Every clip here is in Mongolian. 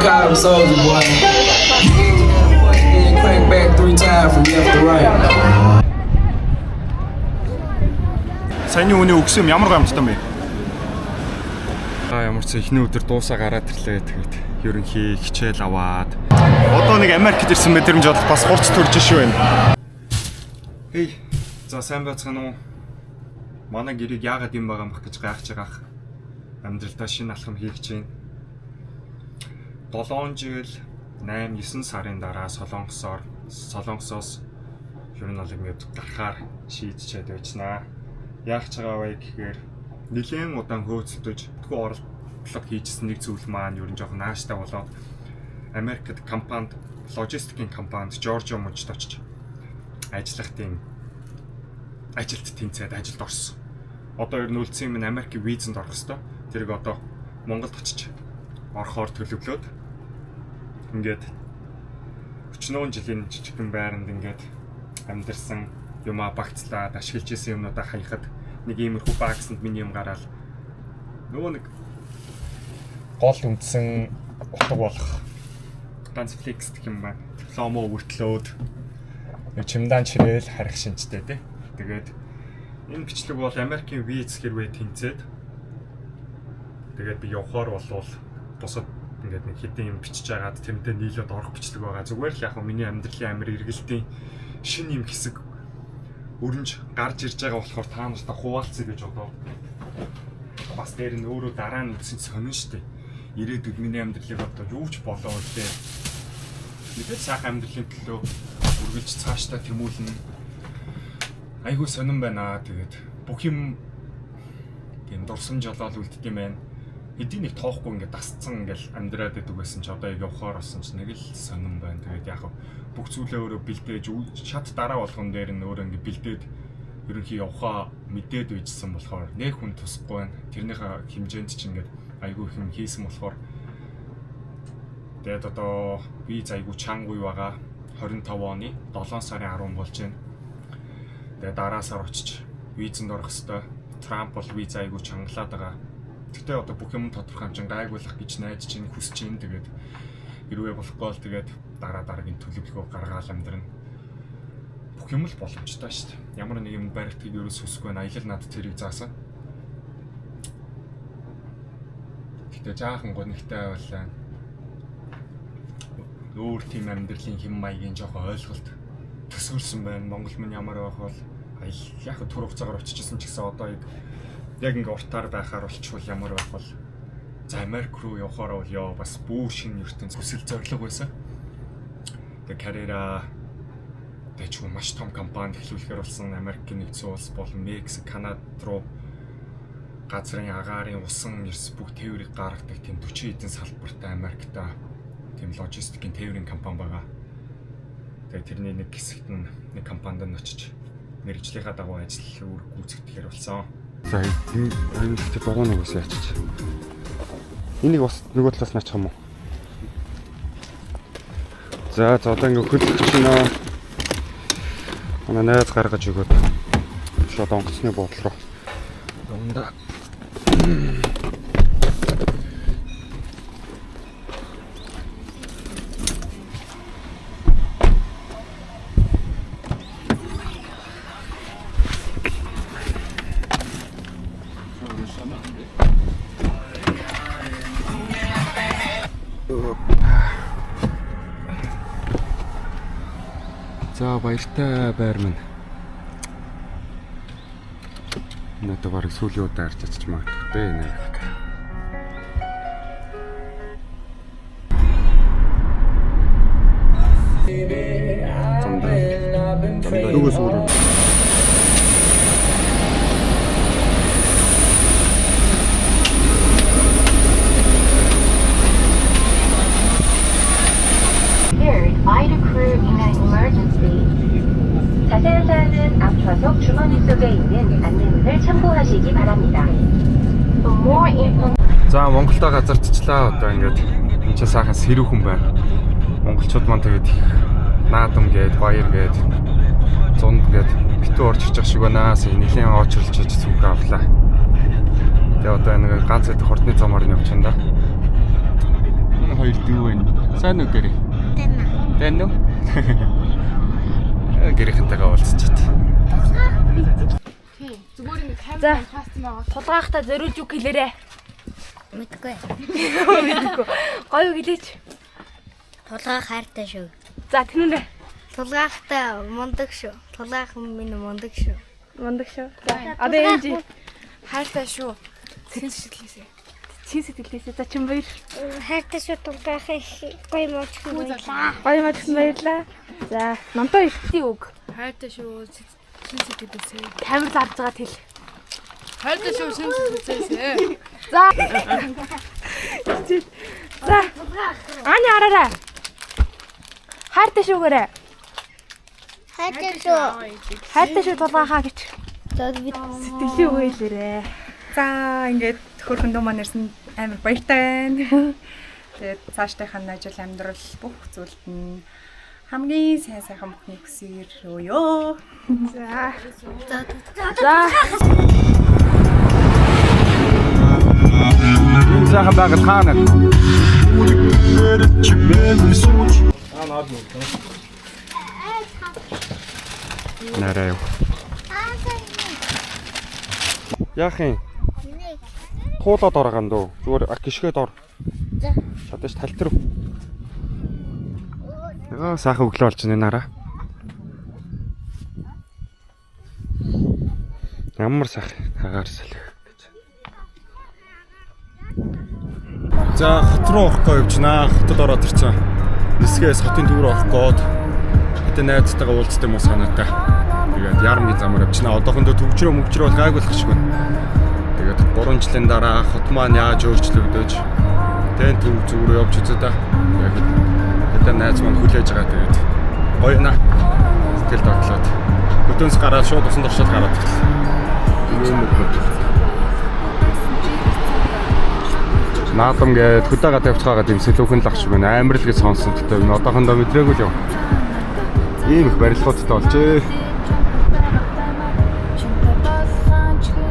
Call him Soulja Boy. Then crank back three times from left to right. Саяны үний өгсөн юм ямар гоё амттай юм бэ? Аа, ямар ч эхний өдөр дуусаа гараад ирлээ. Тэгээд ерөнхий хичээл аваад одоо нэг Америкт ирсэн мэдрэмж бол бас хурц төрж шүү байна. Хей. За, сайн байцгаана уу? Манай гэрийг яагаад юм байгаа юм бах гэж гайхаж байгаах. Амьдралдаа шинэ алхам хийх гэж байна. 7 жил 8 9 сарын дараа Солонгосоос ер нь бол ингээд гарахаар шийдчихэд байжнаа. Яах ч байгаа вэ гэхээр нэлээд удаан хөөцөлдөж түгэн оролдлого хийжсэн нэг зүйл маань ер нь жоохон нааштай болоод Америкт компанид, логистикийн компанид Жоржиа мужид очиж ажиллах тийм ажилд тэнцээд ажилд орсон. Одоо ер нь үлдсэн юм нь Америкийн визэнд орох хэвээр. Тэрийг одоо Монголд очиж орохоор төлөвлөөд ингээд өчнөөн жилийн жижигхэн байранд ингээд амьдарсан юмаа багцлаад ашиглаж исэн юмнуудаа хаяхад нэг иймэрхүү багсанд миний юм гараал нөгөө нэг гол үндсэн утга болох ганц flex гэх юм байна. Дипломо өртлөөд нэг чемдан чирээл харих шинжтэй тий. Тэгээд энэ бичлэг бол Америкийн виз хэрвээ тэнцээд тэгээд би явхаар болвол бусад ингээд нэг хэдэн юм бичиж агаад тэрнтэй нийлээд орох бичлэг байгаа. Зүгээр л яг хөө миний амьдралын амир эргэлтийн шинэ юм хэсэг өрнж гарч ирж байгаа болохоор та нартай хуваалцъя гэж бодоод бас дээр нь өөрөө дараа нь үзсэн сонин штэ. Ирээдүйд миний амьдралыг одоо юу ч болоо үлээ. Мэдээж сайхан амьдралын төлөө үргэлж цаашдаа тэмүүлнэ. Айгүй сонин байна. Тэгээд бүх юм тийм дурсамж болоод үлддэг юм байна. Хэдий нэг тоохгүй ингээд дасцсан ингээд амьдраад байдаг байсан ч одоо яг явхаар болсон ч нэг л сонин байна. Тэгээд яг бүх зүйлээ өөрөө бэлдээж шат дараа болгон дээр нь өөрөө ингээд бэлдээд ерөнхий явхаа мэдээд үйжсэн болохоор нэг хүн тусахгүй байна. Тэрнийхээ хэмжээнд чинь ингээд айгүй их юм хийсэн болохоор тэгээд одоо виз айгүй чанга үе байгаа. 25 оны 7 сарын 10 болж байна. Тэгээд дараа сар очиж визэнд орох хэвээр. Трамп бол виз айгүй чангалаад байгаа. Гэхдээ одоо бүх юм тодорхой хэмжээнд гайгуулах гэж найдаж чинь хүсэж чинь тэгээд хэрвээ болохгүй бол тэгээд дараа дараагийн төлөвлөгөө гаргаал амьдрна. Бүх юм л боломжтой шүү дээ. Ямар нэг юм баригдахыг ерөөс хүсэхгүй байна. Аялал надад тэрийг заасан. Гэтэ жаахан гонигтай байлаа. Өөр тийм амьдралын хэм маягийн жоохон ойлголт төсөөлсөн байна. Монгол минь ямар байх бол аялал яг түр хугацаагаар очижсэн ч гэсэн одоо яг ингээ уртаар байхаар болчихвол ямар байх бол за Америк руу явхаар бол ёо бас бүр шинэ ертөнц хүсэл зорилго байсан. Тэгээ карьераа тэжгүй маш том компанид эхлүүлэхээр болсон. Америкийн нэгдсэн улс болон Мексик, Канад руу газрын агаарын усан эрс бүх тээврийг гаргадаг тийм 40 хэдэн салбартай Америкта тийм логистикийн тээврийн компани байгаа. Тэгээ тэрний нэг хэсэгт нь нэг компанид нь очиж мэргэжлийнхаа дагуу ажил үүрэг гүйцэтгэхээр болсон. За, энэ ихтэй дугуй нөгөөс ячиж. Энийг бас нөгөө талаас нь ачих юм уу? За за, одоо ингээ хөлөх чинь аа. Манай найз гаргаж өгөөд шууд онгоцны буудлын руу. Дундаа. За, баяртай байр минь. Надад бараг сүүлийн удаа харж очиж магадгүй дээ энэ. Нөгөө сүр. Prepared by the crew in an emergency. 자세한 사항은 앞 좌석 주머니 속에 있는 안내문을 참고하시기 바랍니다. For more information, За, Монголдо газардчлаа. Одоо ингээд энэ ч сайхан сэрүүхэн байна. Монголчууд маань тэгээд их наадам гээд, баяр гээд, зунд гээд битүү орж ирж байгаа шиг байна. Сая нэлийн очрлж хийж цүнхээ авлаа. Тэгээ одоо нэг ганц хэдэн хурдны замаар нь явчихна да. Хоёр дүү байна. Сайн уу гэрээ? Тэн. Тэн үү? Гэрийнхэнтэйгээ уулзчихад. За. Тулгаахта зориулж үг хэлээрэй. Мэдгүй. Мэдгүй. Гоё үг хэлээч. Тулгаах хайртай шүү. За тэнүүнэ. Тулгаахтай мундаг шүү. Тулгаах минь мундаг шүү. Мундаг шүү. За. Одоо энэ Хайртай шүү. Чин сэтгэлээсээ. чин сэтгэлээсээ. За чин баяр. Хайртай шүү тулгаах их гоё мууч баярлаа. Гоё юм гэсэн баярлаа. За, намтай ихтийн үг. Хайртай шүү. Чин сэтгэлээсээ. Тамир зарж байгаа тэл. Хайртай шүү. Чин сэтгэлээсээ. За. За. Ани хараарай. Хайртай шүүгээрэй. Хайртай шүү. Хайртай шүү тулгаахаа гэж. За би Сэтгэлийн үг хэлээрэй. За ингээд хөөрхөн дүү маань ирсэн амар баяртай байна. Тэгээд цаашдынхаа ажил амьдрал бүх зүйлд нь хамгийн сайн сайхан бүхний хүсээр өё. За. За. Энэ сайхан байгаль хаана? Нарай юу. Яах юм? Туулаад ор гам дөө. Зүгээр гიშгээд ор. За. Чадаж тал дээр. Аа сайхан өглөө болж байна нараа. Ямар сайхан агаар салхи гэж. За хот руу орохгүй явжнаа. Хотод ороод ирсэн. Нисгээс хотын төв рүү орох гээд хэдэн найзтайгаа уулздаг юм уу санаатай. Тэгээд ярамгийн замаар явжнаа. Одоохондоо төвчрөө мөвчрөө бол гайгүй л шиг байна. Тэгээд 3 жилийн дараа хот маань яаж өөрчлөгдөж тэн төв зүг рүү явж үзээ да. Тэгээд хэдэн найз маань хүлээж байгаа тэгээд гоё наа. Сэтгэл дотлоод хөдөөс гараад шууд усан доршоод гараад ирлээ. Ийм үг. Наадам гээд хөдөөгөө тавьчихгаа гэдэг юм сэлүүхэн л ах шиг байна. Амар л гэж сонсон гэдэг юм. Одоохондоо мэдрээгүй л юм. Ийм их барилгуудтай болжээ.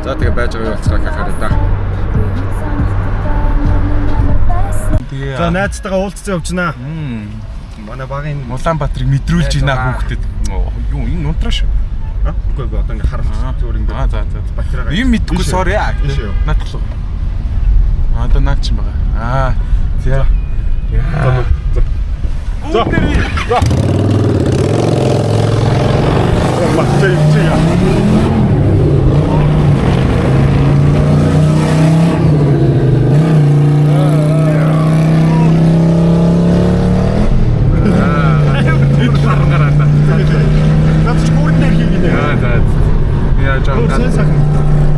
За тэгээ байж байгаа явуулцгаа харъя да. За найзтайгаа уулзсан явжнаа. Манай багын Улаанбаатарыг мэдрүүлж байна хүүхдэд. Юу энэ унтраа шүү. Үгүй үгүй одоо ингээ харуулчих. Зүгээр ингээ. Аа за за. Батарейгаа. Юм мэдхгүй sorry. Ийшээ юу. Наадах лу. Аа одоо наад чинь байгаа. Аа за. За. За. Матчаа явчихъя. Хэд харангараа. Наад чи бүрэн дээр хийгинэ. Аа за. Яа жаа. Өөр сайн сайхан.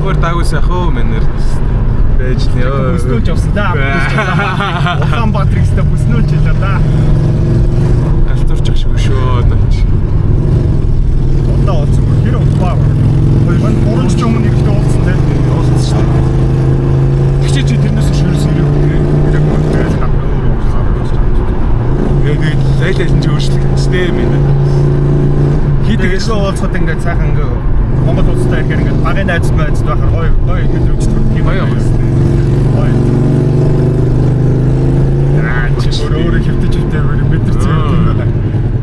Өөр дагуу сайхан уу мэнэр. Байж л ёо. Бүснүүлж явсан да. Улаанбаатар гэстэй бүснүүлж илаа да. Галзуурчих шиг шүү одоо чи. Удаа уулзсан. Хэр удаа. Хоёр 3 жилийн өмнө нэгдээ уулзсан тийм. Уулзсан шүү дээ. Тэгчээ чи тэрнээс хойш ерөөс ирээгүй. Ирээгүй. Тэгэл гадна өөр уулзсан. Тэгээд айл айл нь чи өөрчлөгдсөн мэн. Хийдэг гэсэн уулзахад ингээд сайхан ингээ Монгол улстай ихээр ингээд багын найз майз байхаар гоё гоё мэдрэмж төрдөг юм. Гоё юм. Гоё. Аа чи өөр өөрөө хэвтэж хэвтээ мэдэрсэн юм байна.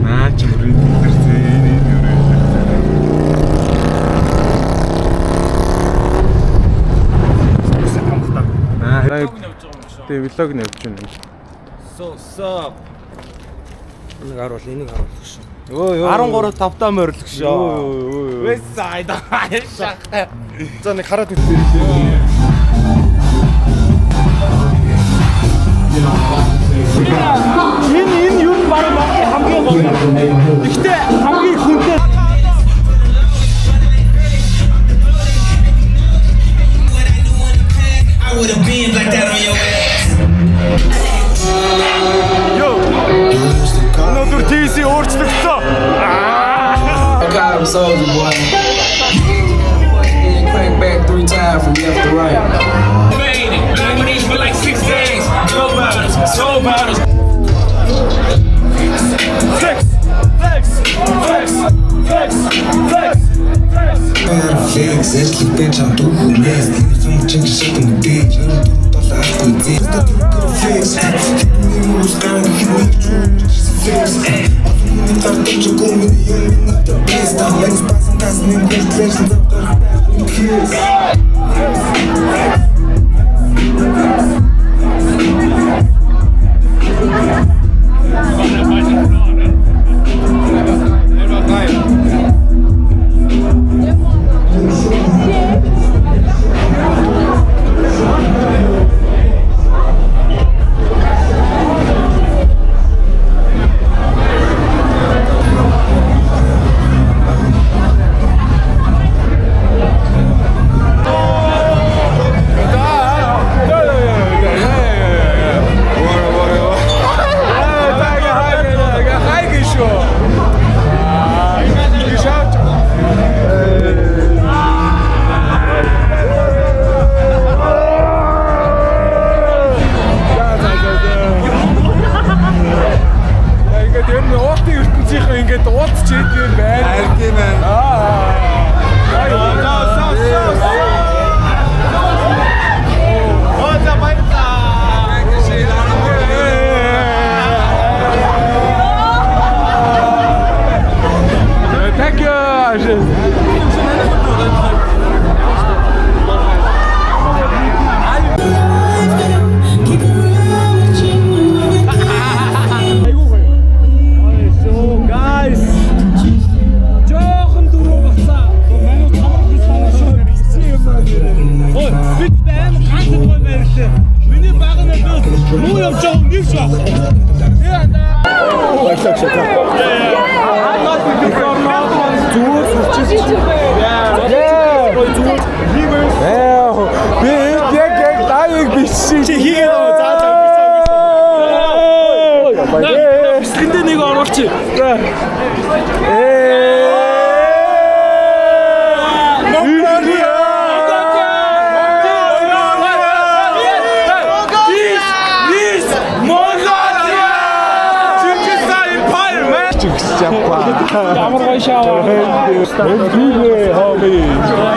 Наа чи мэдэрсэн энэ энэ өөрөө. Хамтаа. Тэгээ vlog нь явж байна. So sup. Энийг харуул, энийг харуулах шүү. Өө ёо. 13 тавтаа морилох шүү. West side. За нэг хараад үзье. Энэ энэ юу нь баг Монголын хамгийн гол. Гэхдээ хамгийн хүнтэй I would have been like that on your ass. Өнөөдөр TC өөрчлөгдсөн. Call him Soulja Boy. Then crank back 3 times from left to right. Faded. I'm in for like 6 days. No bottles, soul bottles. Flex. Flex. Flex. Flex. Flex. Flex, эслэг чам дүүх хүнээс. Зүүн чин шатан мэдээж. Thank you. Thank you. Yeah.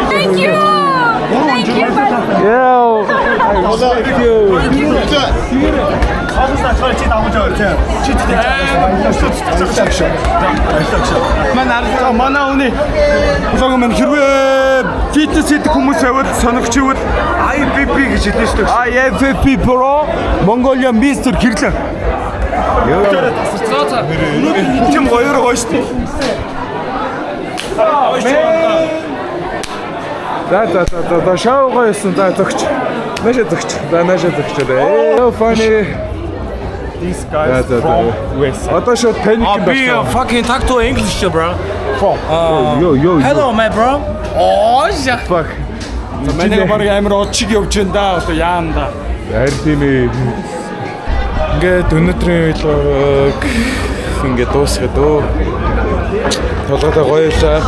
Thank you. Манай үний лого маань хэрвээ фитнес хийдэг хүмүүс байвал сонирхч ивэл IFBB гэж хэлнэ шүү дээ. IFBB Pro Mongolia Mr. Гэрлэн. Тийм гоёор гоё шүү дээ. За за за за шоу гоёсэн. За зөгч. Наашаа зөгч. За наашаа зөгч. So funny. These guys from USA. Одоо шууд паник юм Be байна. fucking talk to English, bro. Yo yo. Hello, my bro. Oh, yeah. Fuck. Манай баг амар од чиг явж байна да. Одоо яана да. Харин тийм ээ. Ингээд өнөөдрийн vlog ингээд дуусгаад өө. Толгойтой гоё байлаа.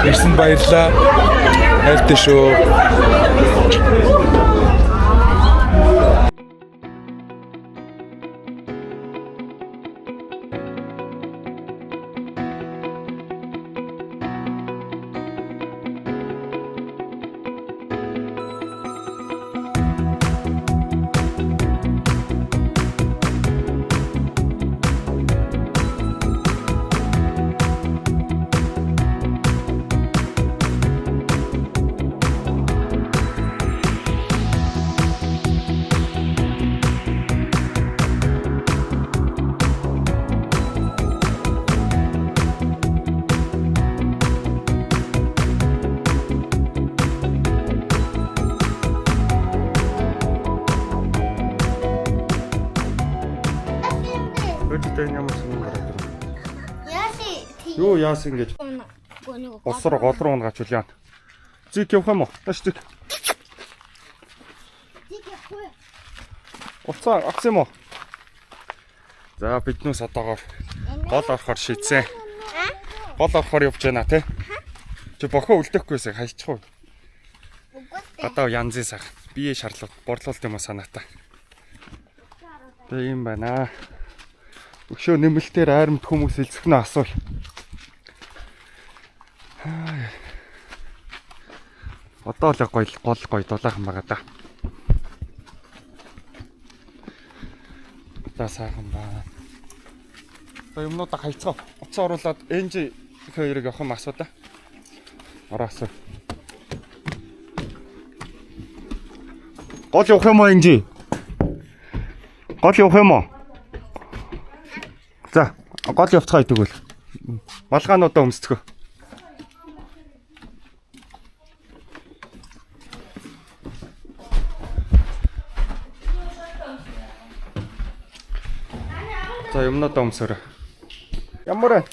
Ирсэнд баярлалаа. Хайртай шүү. Юу яасан гэж босроо гол руу унгач үл яана. Зик явах юм уу? Тааш зик. Уцаа авсан юм уу? За биднээс одоогоор гол орохоор шийдсэн. Гол орохоор явж байна тий. Чи бохоо үлдээхгүйсээ хайчих уу? Одоо янзын сайх. Бие шарлууд, борлуулт юм уу санаатай. Тэгээ юм байна. Өшөө нэмэлтээр айрамт хүмүүс элсэх нь асуул. Одоо л гоё гол гоё дулаахан байгаа да. За, сайхан байна. За, юмнуудаа хайцгаа. Утсаа оруулаад NG хоёрыг явах юм асуудаа. Ороосоо. Гол явах юм уу, NG? Гол явах юм уу? За, гол явцгаа тэгвэл. Малгаануудаа өмсцгөө. За, юмнуудаа өмсөөрэй. Ямар вэ?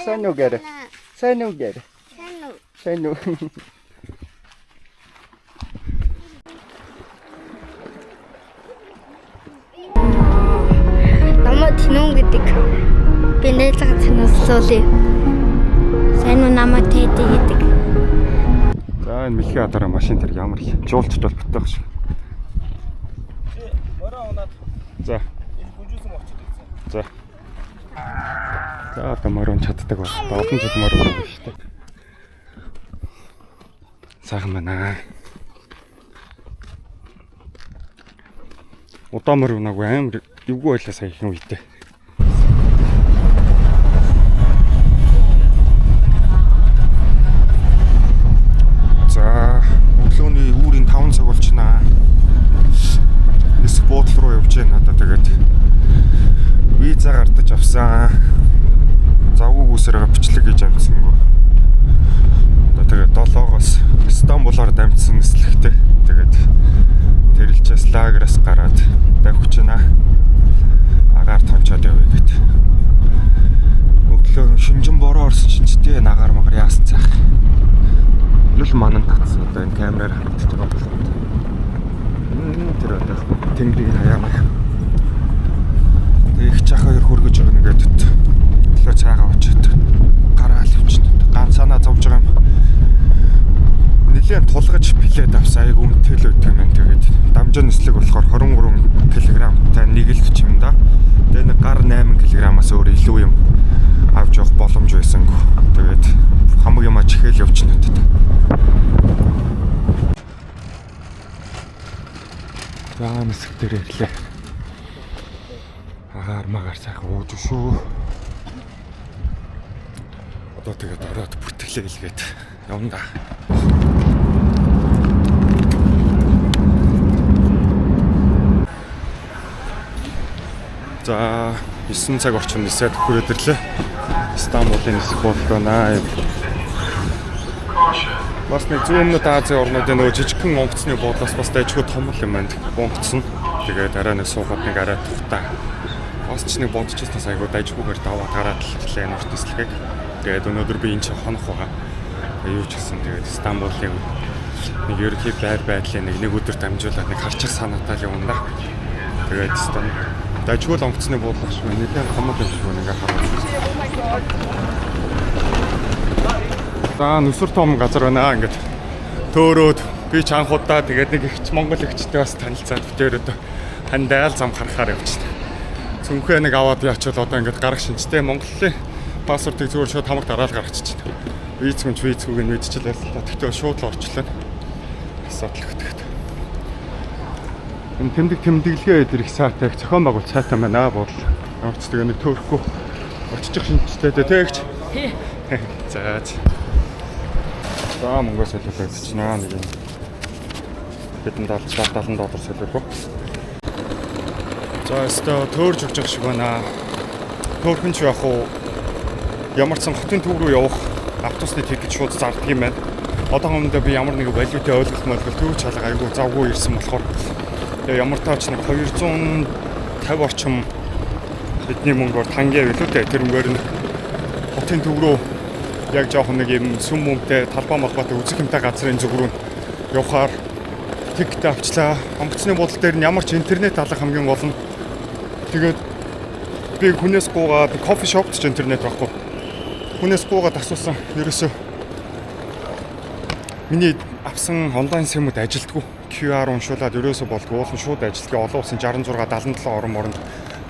Сайн уу гэрэ? Сайн уу гэрэ? Сайн уу? Сайн уу? Намайг Тинүүн гэдэг. Би найзгаа танилцуулъя. Сайн уу, намайг Тэди гэдэг. За, энэ мэлхий адараа машин тэр ямар их жуулчд бол бүтэх шиг. Мороо унаад За. энэ гүнжүүлсэн очиж ирсэн. За. За, одоо морин чаддаг байна. Одоо олон жил морин унах шүү дээ. Сайхан байна. Удаан морь унаагүй амар эвгүй байлаа сая ихэнх үедээ. За, өглөөний үүрийн 5 цаг болчихно. Нисэх буудлын руу явж байна одоо тэгээд виза гардаж авсан. Завгүй гүсээр бичлэг хийж амжсангүй. Одоо тэгээд 7-оос Стамбулаар дамжсан нислэгтэй. Тэгээд тэрэлжээс лагераас гараад давхиж байна. Агаар тончоод явъя гэт. Өглөө шинжин бороо орсон шинжтэй агаар магаар яасан цаах. Нүл манан татсан, одоо энэ камераар харагдаж байгаа болов. Тэр одоо тэнгэрийг хаяамаа. Тэгээ их чах хоёр хөргөж өгнө гэдэг. Өглөө цайгаа уучаад гараал явчихна. Ганцаанаа зовж байгаа юм. Нилээн тулгаж билет авсан. Айгу үнэтэй л өгдөг юм байна. Тэгээд дамжаа нислэг болохоор 23 кг-тай нэг л юм да. Тэгээ нэг гар 8 кг-аас өөр илүү юм авч явах боломж байсангүй. Тэгээд хамаг юм чихэл явчихна гэдэг. За, нисэх дээр ирлээ. Агаар магаар сайхан ууж шүү. Одоо тэгээд ороод бүртгэлээ илгээд явна да. За, 9 цаг орчим нисээд хүрээд ирлээ. Стамбулын нисэх буудал байна. Бас нэг зүүн өмнөд Азийн орнуудын нөгөө жижигхэн онгоцны буудлаас бас дайжгүй том л юм байна. Онгоц нь. Тэгээд арай нэг суугаад нэг арай тухтай. Бас ч нэг бодчихснаас айгуу дайжгүйгээр даваад гараад л ирлээ энэ урт нислэгийг. Тэгээд өнөөдөр би энэ чинь хонох байгаа. Тэгээд юу ч гэсэн тэгээд Стамбулын нэг ерөнхий байр байдлын нэг өдөр дамжуулаад нэг харчих санаатай л явна да. Тэгээд Стамбул дайжгүй л онгоцны буудлах шиг байна. Нэлээд том л юм шиг байна ингээ хараад. За, нүсэр том газар байна ингээд. Төөрөөд би ч анх удаа тэгээд нэг ихч Монгол ихчтэй бас танилцаад битээр одоо хандаал зам харахаар явчихсан. Цүнхээ нэг аваад яачвал одоо ингээд гарах шинжтэй Монголын паспортыг зүгээр шууд хамаг дараал гаргачих чинь. Визгүй ч визгүйг нь мэдчихлээ л та. Тэгтээ шууд л орчлоо. Асуудал хөтгөт. Энэ тэмдэг тэмдэглэгээ өдр их саатай зохион байгуулалт сайтай байна буудал. Ямар ч тэгээ нэг төөрөхгүй очиж шинжтэй тэгч. За. За, мөнгөө солиулаад өгчнө нэг юм. Хэдэн 70 70 доллар солиулах. За, өстө төөрж өгч байгаа шиг байна. Төөрхөн ч яах уу? Ямар ч сан хотын төв рүү явах автобусны ticket шууд зардаг юм байна. Одоохондоо би ямар нэгэн валютын ойлголт молголт төв чалга айгүй завгүй ирсэн болохоор тэгээ ямар таач нэг 250 орчим бидний мөнгөөр тангэ билүү дээ. Тэр мөнгөөр нь хотын төв рүү яг жоохон нэг юм сүм мөмтэй талбай малбайтай үзэх юмтай газрын зүг рүү явахаар ticket авчлаа. Онгоцны буудлын дээр нь ямар ч интернет алга хамгийн гол нь. Тэгээд би хүнээс гуугаад coffee shop т ч интернет байхгүй. Хүнээс гуугаад асуусан. Ерөөсөө миний авсан онлайн SIM үүд ажилтгүй. QR уншуулад ерөөсөө болдгоо. Уулын шууд ажилтгүй. Олон улсын 66 77 орон моронд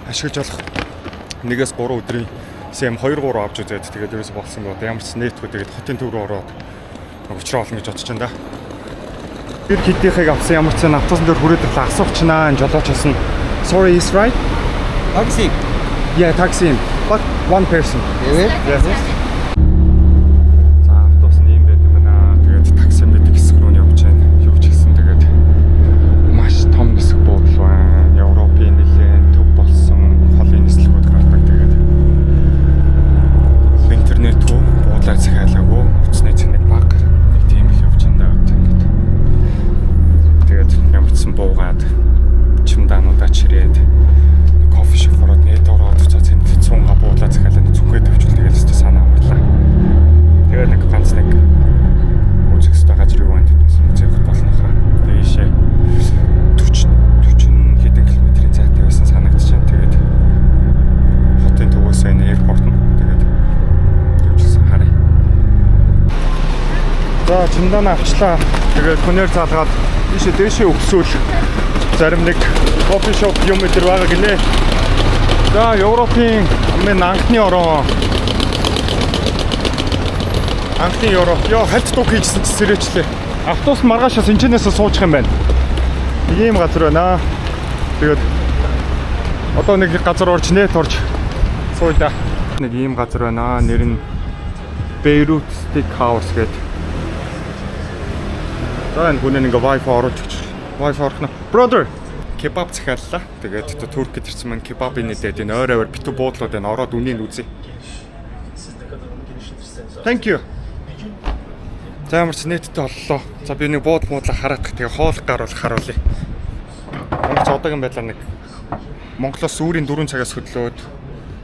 ашиглаж болох нэгээс 3 өдрийн SIM 2 3 авч үзээд тэгээд ерөөсөө болсон гоо. Ямар ч нэтгүй тэгээд хотын төв рүү ороод учраа олно гэж бодож байна да. Тэр хэдийнхийг авсан ямар ч сан автобусан дээр хүрээд ирлээ асуучнаа. Энэ жолооч болсон. Sorry, is right? Taksim. Yeah, Taksim. But one person. Evet. Yes. За автобус нь ийм байдаг байна. Тэгээд таксим гэдэг хэсэг рүү нь явж байна. Юу ч гэсэн тэгээд маш том нисэх буудал байна. Европын нэлээд төв болсон холын нислэгүүд гардаг. Тэгээд интернетгүй буудлаа захиалаагүй утасны цэнэг баг. Нэг тийм их явж байна даа ингээд. Тэгээд ямар ч сан буугаад чемодануудаа чирээд coffee shop ороод net ороод за тэнд цунга буудлаа захиалаа нэг цүнхээ тавьчвал тэгэл өстө санаа амарлаа. Тэгээд нэг ганц нэг үзэх ёстой газар юу байна гэдээс үзэх болно хаа. Тэгээд ийшээ 40 40 хэдэн километрийн зайтай байсан санагдчихэв. Тэгээд хотын төвөөс энэ airport нь тэгээд явчихсан харъя. За чемодан авчлаа. Тэгээд хүнээр залгаад ийшээ дээшээ өгсөөл зарим нэг coffee shop юм өдр байгаа гинэ. За Европын хамгийн анхны орон. Анхны Европ. Йоо хальт дуг хийжсэн чи сэрээчлээ. Автобус маргаашаас энэчнээс суучих юм байна. Нэг ийм газар байна. Тэгээд одоо нэг газар орж net орж сууя да. Нэг ийм газар байна. Нэр нь Beirut Steak House гэдэг. За энэ хүн ингээ Wi-Fi оруулж өгч. Wi-Fi орох нь. Brother, кебаб захиаллаа. Тэгээд одоо Туркид ирсэн маань кебаб нэдээд энэ ойр ойр битүү буудлууд энэ ороод үнийг үзье. Thank you. За ямар ч net тэй боллоо. За би нэг буудал муудлаа хараадах. Тэгээ хоол гарвал харуулъя. Ямар ч одоогийн байдлаар нэг Монголоос үүрийн 4 цагаас хөдлөөд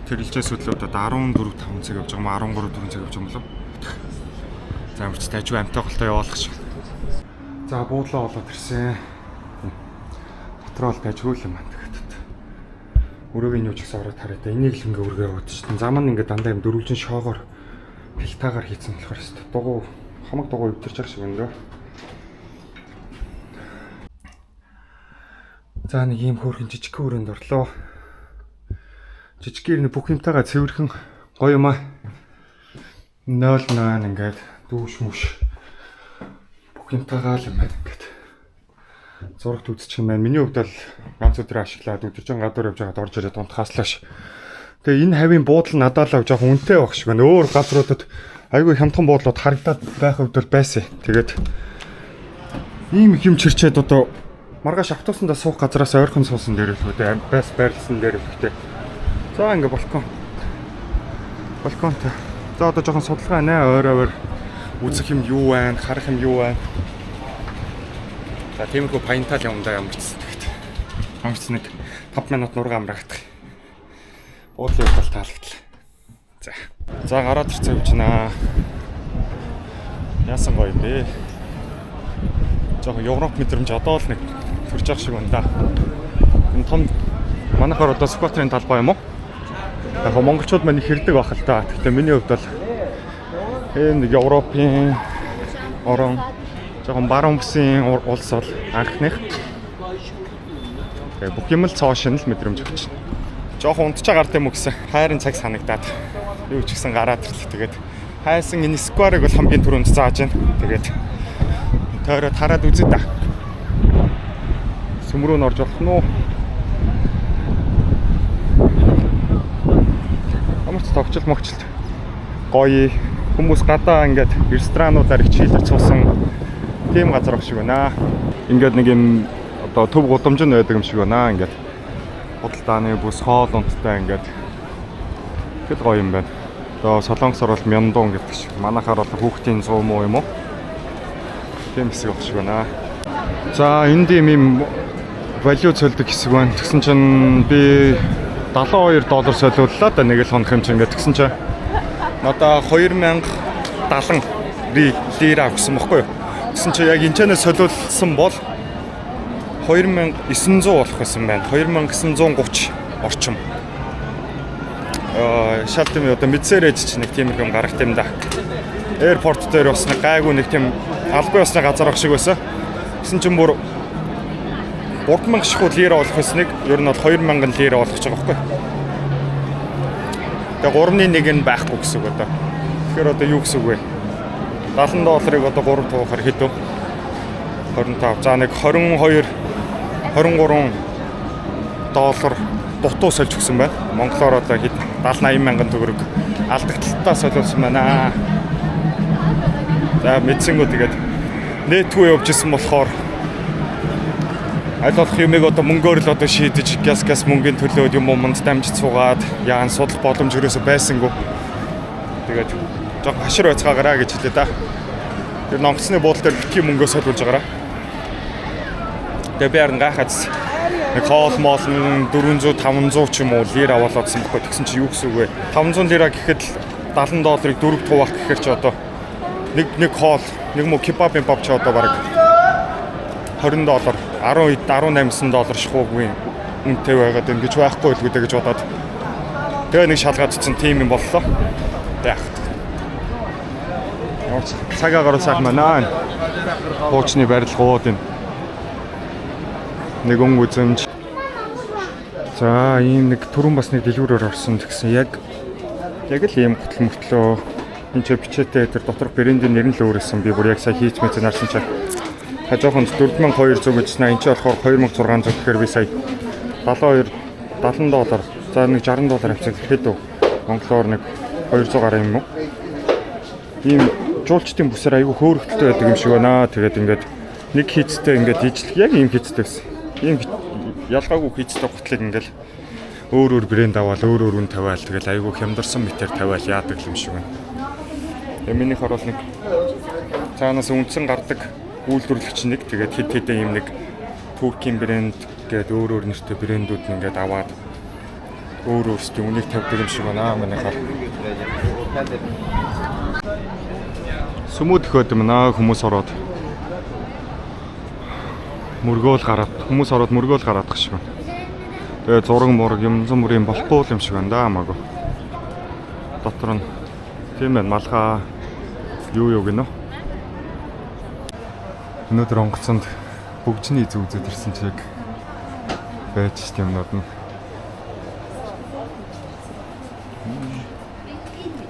тэрэлжээс хөдлөөд одоо 14 5 цаг явж байгаа юм 13 4 цаг явж байгаа юм болов. За ямар ч дайжгүй амтай голтой явуулах шиг. За буудлаа олоод ирсэн. Дотроо л дайжгүй л юм байна тэгээд. Өрөөг нь юу ч гэсэн ороод харъя да. Энийг л ингээ өргөө яваад чинь. Зам нь ингээ дандаа юм дөрвөлжин шоогоор плитагаар хийцэн болохоор өстө. Дугуй хамаг дугуй өвдөрч байгаа шиг байна дөө. За нэг ийм хөөрхөн жижиг өрөөнд орлоо. Жижиг гэр нь бүх юмтайгаа цэвэрхэн гоё юм аа. 08 ингээд дүүш мүш бүх юмтайгаа л юм байна ингээд. Зурагт үзчих юм байна. Миний хувьд бол ганц өдөр ашиглаад өдөржин гадуур явж байгаад орж ирээд унтахааслааш. Тэгээ энэ хавийн буудал надад л жоохон үнэтэй байх шиг байна. Өөр газруудад айгүй хямдхан буудлууд харагдаад байх хувьд бол байсан. Тэгээд ийм их юм чирчээд одоо маргааш автобусандаа суух газараас ойрхон суусан дээр л үү байс байрлсан дээр л ихтэй. За ингээ балкон. Балконтой. За одоо жоохон судалгаа нэ ойр ойр үзэх юм юу байна, харах юм юу байна. За тиймэрхүү паянтал юмдаа ямарчсан тэгэхэд. Ямарч нэг 5 минут нурга амраагдах. Буудлын хувьд бол таалагдлаа. За. За гараад ирсэн юм чинь аа. Яасан гоё юм бэ? Жоохон Европ мэдрэмж одоо л нэг төрж явах шиг байна да. Энэ том манайхаар одоо Сүхбаатарын талбай юм уу? Яг монголчууд маань их хэрдэг байх л та. Гэхдээ миний хувьд бол энэ нэг Европын орон жоохон баруун бүсийн улс бол анхных. Тэгээ бүх юм л цоо шинэ л мэдрэмж өгч байна. Жоохон унтчаа гарт юм уу гэсэн хайрын цаг санагдаад юу ч гэсэн гараад ирлээ. Тэгээд хайсан энэ square ыг бол хамгийн түрүүнд зааж байна. Тэгээд тойроод хараад үзье да. Сүм рүү н орж болох нь уу? Ямар ч тогтчл могчлт гоё хүмүүс гадаа ингээд ресторануудаар их чийлэр цуусан тийм газар ах шиг байна. Ингээд нэг юм одоо төв гудамж нь байдаг юм шиг байна. Ингээд худалдааны бүс хоол унттай ингээд тэгэл гоё юм байна. Одоо Солонгосоор бол Мёндон гэдэг шиг. Манайхаар бол хүүхдийн зуу муу юм уу? Тийм хэсэг ах шиг байна. За энд юм валют сольдог хэсэг байна. Тэгсэн чинь би 72 доллар солиуллаа да нэг л хонох юм чинь ингээд тэгсэн чинь надаа 2070 лира өгсөн бохгүй юу? Тэгсэн чинь яг энэчнээс солиулсан бол 2900 болох байсан байна. 2930 орчим. Шал тийм одоо мэдсээр ээж чинь нэг тийм их юм гарагт юм да. Airport дээр бас нэг гайгүй нэг тийм албан ёсны газар ах шиг байсан. Тэгсэн чинь бүр 3000 шихүү лира болох байсныг ер нь бол 2000 лира болгож байгаа байхгүй. Тэгээ 3-ны 1 нь байхгүй гэсэн үг одоо. Тэгэхээр одоо юу гэсэн үг вэ? 70 долларыг одоо 3 туухаар хэд вэ? 25. За нэг 22 23 доллар Дутуу сольж өгсөн байна. Монголоор одоо хэд 70 80 мянган төгрөг алдагдлалтаа солиулсан байна. За мэдсэнгүү тэгээд нэтгүй явж исэн болохоор аль болох юмыг одоо мөнгөөр л одоо шийдэж газ мөнгөний төлөөд юм уманд дамжиж суугаад яан судлах боломж ерөөсөө байсангүй. Тэгээд жоо хашир байцгаагаараа гэж хэлээ да. Тэр онгоцны буудлын дээр битгий мөнгөө солиулж байгаараа. Тэгээ би харин гайхаад нэг хоол моол нь 400 500 ч юм уу лира аваалаадсан байхгүй. Тэгсэн чи юу гэсэн үг вэ? 500 лира гэхэд л 70 долларыг 4 туваах гэхээр чи одоо нэг хоол нэг мө кебаб мебаб чи одоо бараг 20 доллар 10 18 доллар шахуугүй үнэтэй байгаад байна гэж байхгүй л гэдэг гэж бодоод тэгээ нэг шалгаад утсан тийм юм боллоо. Тэг. Цаг агаар сайхан байна. Хуучны барилгууд энэ. Нэг өнгө үзэмж. За ийм нэг түрүүн бас нэг дэлгүүрээр орсон гэсэн яг л ийм гутал мөртлөө энэ ч бичээтэй тэр доторх брендийн нэр нь л өөрөөсөн. Би бүр яг сая хийц мэт нарсан чи хажууханд 4200 гэжсэн. Энэ чи болохоор 2600 гэхээр би сая 72 70 доллар. За нэг 60 доллар авчих гэхэд үү? Монголоор нэг 200 гаруй юм уу? Ийм жуулчдын бүсээр айгүй хөөрөгдөлтэй байдаг юм шиг байна. Тэгээд ингээд нэг хийцтэй ингээд ижил яг ийм хийцтэй гэсэн. Ийм ялгаагүй хийцтэй гутлыг ингээд өөр өөр брэнд аваад өөр өөр үн тавиал тэгэл айгүй хямдарсан мэтэр тавиал яадаг юм шиг байна. Тэгээ миний хор бол нэг цаанаас үндсэн гардаг үйлдвэрлэгч нэг тэгээд хэд хэдэн ийм нэг Туркийн брэнд гээд өөр өөр нэртэй брэндүүд нь ингээд аваад өөр өөрсдийн үнийг тавьдаг юм шиг байна миний хор. Сүмүүд хөөд юм аа хүмүүс ороод мөргөөл гараад хүмүүс ороод мөргөөл гараад гэх шиг байна. Тэгээ зураг мураг юм зам бүрийн болохгүй юм шиг байна да хамаагүй. Дотор нь тийм байна малгай юу гинэ. Өнөөдөр онгоцонд бөгжний зүг үзээд ирсэн чи яг байж шүү юмнууд нь.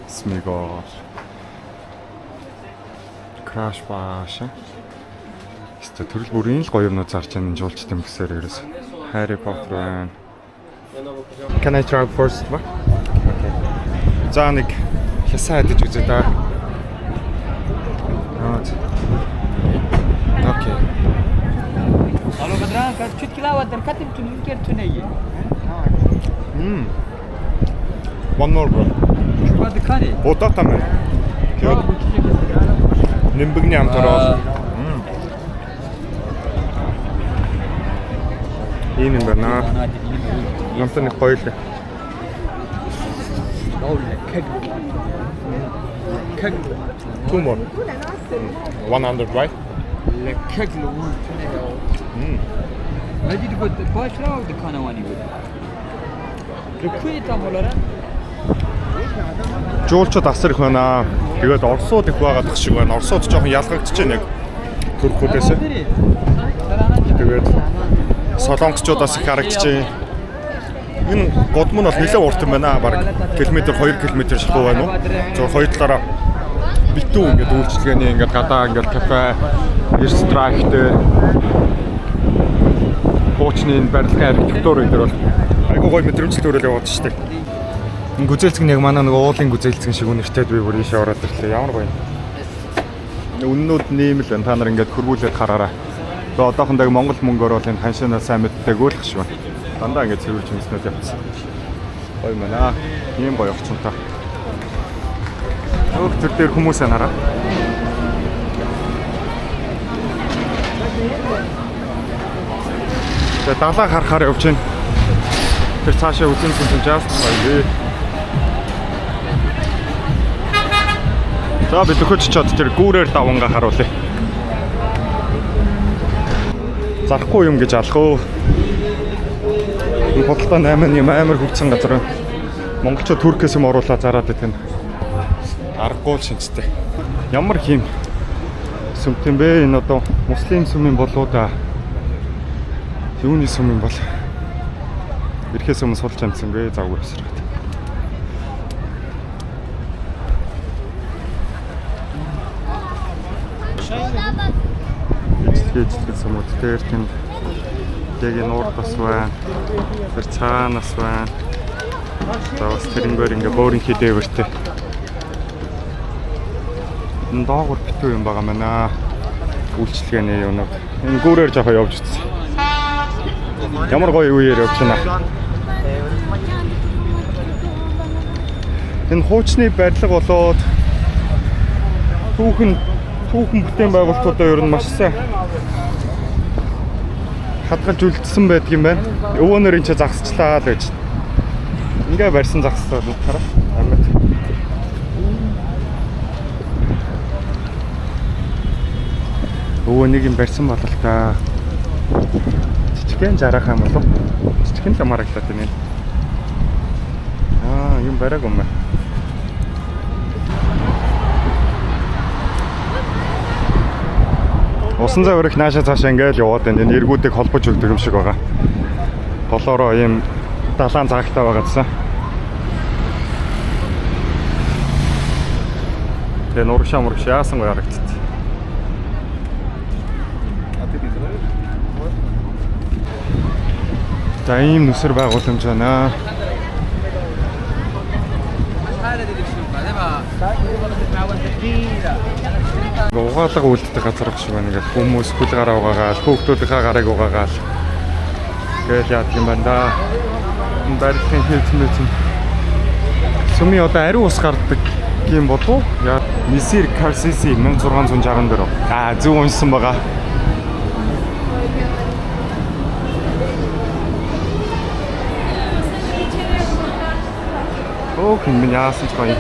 Смигол. Краш бааш. Өстө төрөл бүрийн л гоё юмнууд зарч байгаа жуулчд юм гэсээр ерөөс. Harry Potter байна. Can I try first? Okay. За нэг хясаа идэж үзье да. Okay. Алло Бадран, как чуть килава деркатим тункер тунее. One more bro. Чубадкани. Удаа тамаа. Нимбэгний амт ороод. Ийм юм байна. Намтай нэг гоё л. Two more. 100 right? Жуулчид асар их байна. Тэгээд Оросууд их байгаад шиг байна. Оросууд жоохон ялгагдчихэж байна яг Туркүүдээс. Тэгээд Солонгосчуудаас их харагдчихэв. Энэ гудам нь бол нэлээд урт юм байна. Бараг километр 2 км шахуу байна уу? Зөв хоёр талаараа битүү ингээд үйлчилгээний ингээд гадаа ингээд кафе, ресторан хуучны энэ барилгын архитектур энэ төр бол айгүй гоё мэдрэмжтэй төрөл яваад штеп. Энэ гүзээлцгэн яг манай нэг уулын гүзээлцгэн шиг үнэртэй би бүр ийшээ ороод ирлээ. Ямар гоё юм. Үннүүд нэм л байна. Та нар ингээд хөрвүүлээд хараарай. Тэгээ одоохондоо Монгол мөнгөөр бол энэ ханшинаа сайн мэддэг л шиг байна. Дандаа ингээд цэвэрлж юмснууд явцсан. Гоё юм байна. Ийм гоё орчинтой. Өөх төр дээр хүмүүс анаараа. Тэгээ далаа харахаар явж байна. Тэр цаашаа үзэн сүнсэн жаст гоё. За би төхөж чад тэр гүүрээр давангаа харуулъя. Зарахгүй юм гэж алах уу. Энэ худалдаа 8 юм амар хөгжсөн газар байна. Монголчууд Туркээс юм оруулаад зараад байдаг нь. Аргагүй л шинжтэй. Ямар хийм сүмт юм бэ? Энэ одоо муслим сүм юм болоо да. Юуны сүм юм бол? Ирэхээс өмнө судалж амжсангүй завгүй явсараад. Ижлэгээ сүмүүд дээр тэнд Ингээд яг энэ урд бас байна. Тэр цаанаас байна. За бас тэрнгээр ингээ бөөрийн дээвэртэй. Энэ доогуур битүү юм байгаа мэнэ. Үйлчлэгээний юмнууд. Энэ гүүрээр жоохон явж утсан. Ямар гоё үеэр явж байна. Энэ хуучны барилга болоод түүхэн бүтээн байгуулалтуудаа ер нь маш сайн хадгалж үлдсэн байдаг юм байна. Өвөөнөр энэ ч загсчлаа л гэж. Ингээ барьсан загслаа хараа. Амьд. Өвөө нэг юм барьсан болол та. Жижигхэн жараах юм болов. Жижигхэн л амарагдлаад байна. Аа, юм бариаг юм байна. Усан зай өрөх нааша цаашаа ингээл яваад байна. Энэ эргүүдийг холбож өгдөг юм шиг байгаа. Голоороо ийм далайн цагтай байгаа гэсэн. Тэгээ нурагшаа мурагш яасан гоё харагдчих. За ийм нүсэр байгууламж байна. Угаалга үлддэг газар шиг байна. Ингээл хүмүүс хөл гараа угаагаал, хүүхдүүдийнхээ гарыг угаагаал. Гээл яадаг юм байна да. Энэ барилгын хэвцэн. Сүмийн одоо ариун ус гардаг юм болов уу? Мисир Карсиси 1664. Аа зөв уншсан байгаа. Өөх юм яасан ч гоё.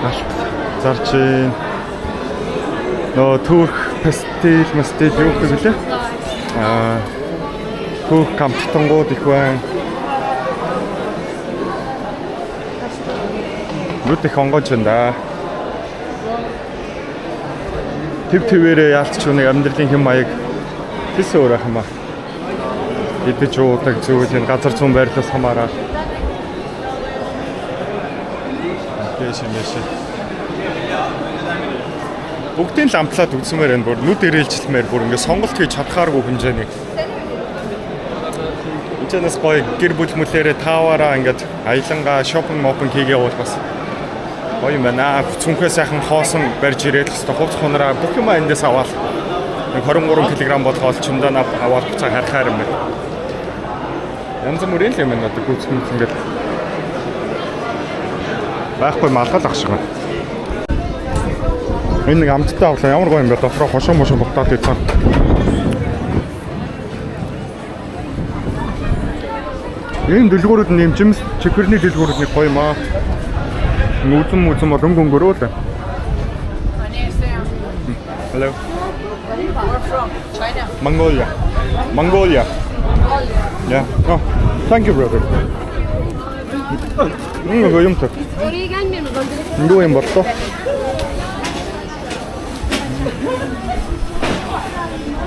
Галт зарж гин. Нөө түүх пастил мастил юу гэдэг вүлээ? Аа түүх камттангууд их байна. Нүд их онгойж байна да. Төв твээрээ яалтч нэг амьдралын хэм маяг тэс өөр ах юм аа. Идэж уудаг зүйл энэ газар зүүн байрлалаас хамаарал. Дэш. Бүгдийн л амтлаад үзсмээр байна бүр нүд ирээлжлэмээр бүр ингээ сонголт хийж чадхааргүй хэмжээний. Энэчнээс гоё гэр бүл мүлээрээ тааваараа ингээд аялангаа шопинг мопинг хийгээ бол бас гоё юм байна. Цүнхээ сайхан хоосон барьж ирээд л хэвээр хувц хунараа бүх юм эндээс аваад нэг 23 кг болгоол чемодан аваад буцаа харахаар юм байна. Янз бүрийн л юм байна одоо гүйцэтгэх ингээд байхгүй малгал ах шиг байна. Энэ нэг амттай авлаа ямар гоё юм бэ? Дотроо хошуу мошуу бугтаад идсэн. Энэ дэлгүүрүүд нь юм жимс чихэрний дэлгүүрүүд нэг гоё юм аа. Үзэн мүзэн бол өнгө өнгөрөө л. Hello. We're from China. Mongolia. Mongolia. Yeah. Oh, thank you brother. Гоё юм та. Юу юм болтоо?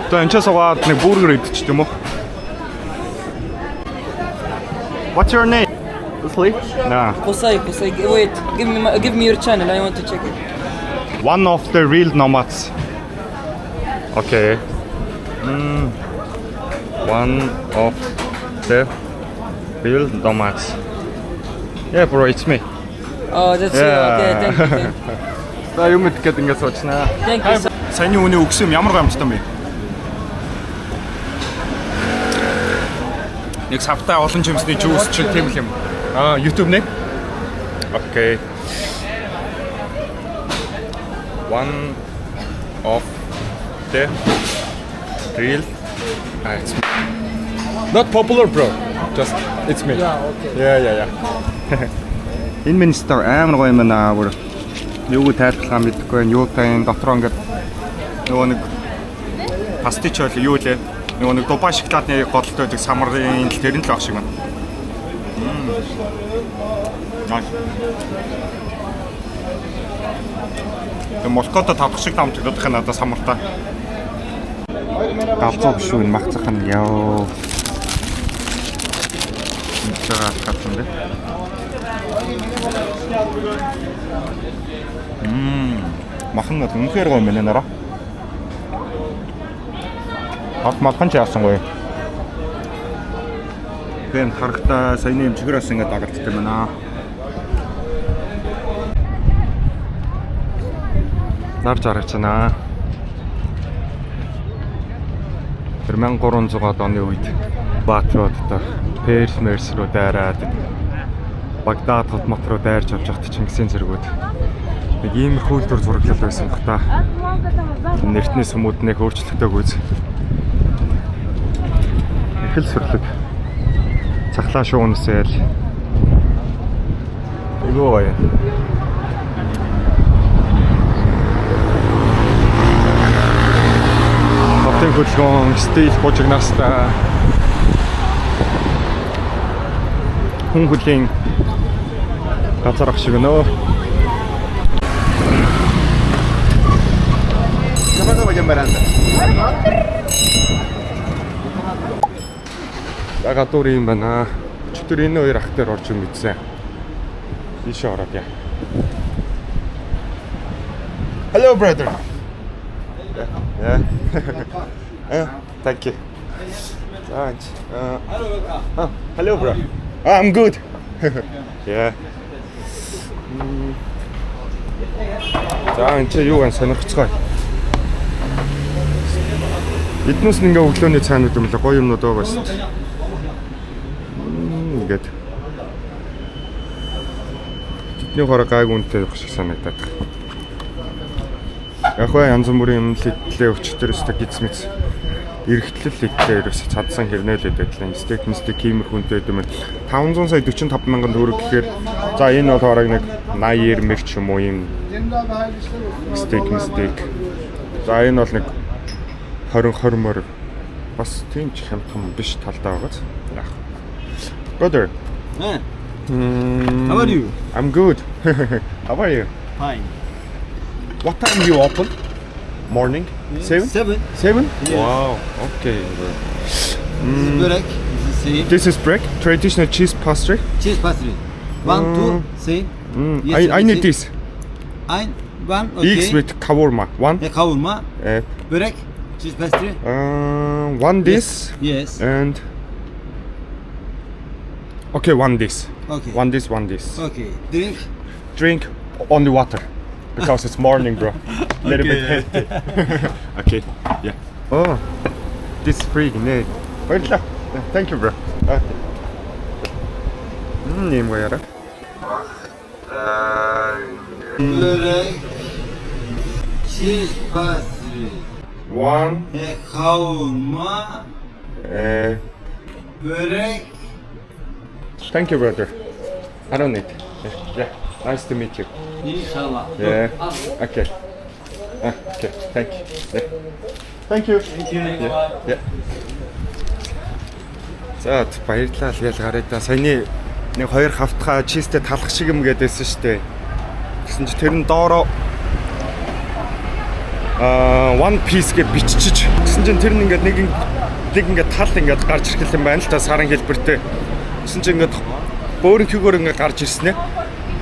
За энэ ч суугаад нэг бургер идчих юм уу? What's your name? Qusay? Nah. Qusay. Wait, give me your channel. I want to check it. One of the real nomads. Okay. One of the real nomads. Yeah, bro, it's me. Oh, that's yeah. You. Okay, thank you. За юм идэх гээд ингээд суучнаа. Thank you. Саяны үний өгсөн юм ямар гоё амттай юм бэ? Нэг савтай олон жимсний жуус чи тийм л юм. Аа, YouTube нэ? Okay. One of the real it's me. Not popular bro. Just it's me. Yeah, okay. Yeah. Энэ министр амар гоё юм байна бүр. Юуг тайлбарлахаа мэдэхгүй байна. Юу та энэ дотроо ингээд нөгөө нэг пастич байл юу лээ. Нөгөө нэг Дубай шоколадны голтой байдаг самрын л тэр нь л ах шиг байна. Nice. Тэгээ молкото тавдах шиг тамтагдах юм надад самартай. Галзуу биш үү энэ мах цах нь ёо. Энд байгаа галзуу юм бэ? Мах нь үнэхээр гоё юм байна нараа. Хат малхан ч яасан гоё. Бэм тархтай саяны юм чихэр бас ингээд дагалддаг юм байна. Нар жаргаж байна. Тэр 1300-аад оны үед Баатрууд одоо Перс Мерс руу дайраад Багдад хот мот руу дайрч явж байхад Чингисийн зэргүүд нэг иймэрхүү л дүр зураглал байсан бах та. Нэртний сүмүүд нэг өөрчлөгдөөгүй. Их л сүрлэг. Цахлаа шуунсэл. Айгүй гоё. Хотын хөдөлгөөн, стил бужигнаастай. Хүн хөлийн газар ах шиг нөө. За гадуур юм байна. Өчигдөр энэ хоёр ах дээр орж өнгөцсөн. Ийшээ ороод яа. Hello brother. Yeah. Thank you. Hello bro. I'm good. Yeah. За энэ чи юу гэн сонирхцгоо. Эднээс нь ингээ өглөөний цайнууд юм лээ гоё юмнууд байгаа шүү дээ. Ингээд. Тэдний хороо гайг үнэтэй явах шиг санагдаад байна. Яг хөө янз бүрийн юм л идлээ өчтөр өстө гиз мэц. Эргэтлэл идлээ ерөөс чадсан хэрнээ л идэв. Стейк мстейк иймэрхүү үнэтэй юм. 500 сая 45 мянган төгрөг гэхээр за энэ бол хорог нэг 80 90 мэр ч юм уу юм стейк мстейк. За энэ бол нэг 20 20 мөр бас тийм ч хямдхан биш талдаа байгааз. Яг. Brother. How are you? I'm good. How are you? Fine. What time you open? Morning? 7? 7. 7? Yes. Wow. Okay. This is börek. This is same. This is bread. Traditional cheese pastry. Cheese pastry. 1, 2, same. Yes, I need this. I one. Okay. Eggs with kavurma. One. Yeah, kavurma. Börek. Cheese pastry. One this. Yes. And okay, one this. Okay. One this, one this. Okay. Drink. Drink only water because it's morning, bro. Little bit healthy. Okay. Yeah. Oh, this free гинэ. Баярлалаа. Thank you, bro. Okay. Ийм гоё яра. Börek. Cheese pastry. One. Kavurma. Börek. Thank you, brother. I don't need. Yeah. Nice to meet you. İnşallah. Yeah. Okay. Okay. Thank you. Yeah. Thank you. Thank you. Yeah. Yeah. За баярлалаа л гараа да. Саяны нэг хоёр хавтгаа чизтэй талах шиг юм гэдээсэн шүү дээ. Тэгсэн чи тэр нь доороо one piece гэж биччихэж. Тэгсэн чинь тэр нь ингээд нэг ингээд тал ингээд гарч ирэх юм байна л та саран хэлбэртэй. Тэгсэн чинь ингээд бөөрөнхийгөөр ингээд гарч ирсэн ээ.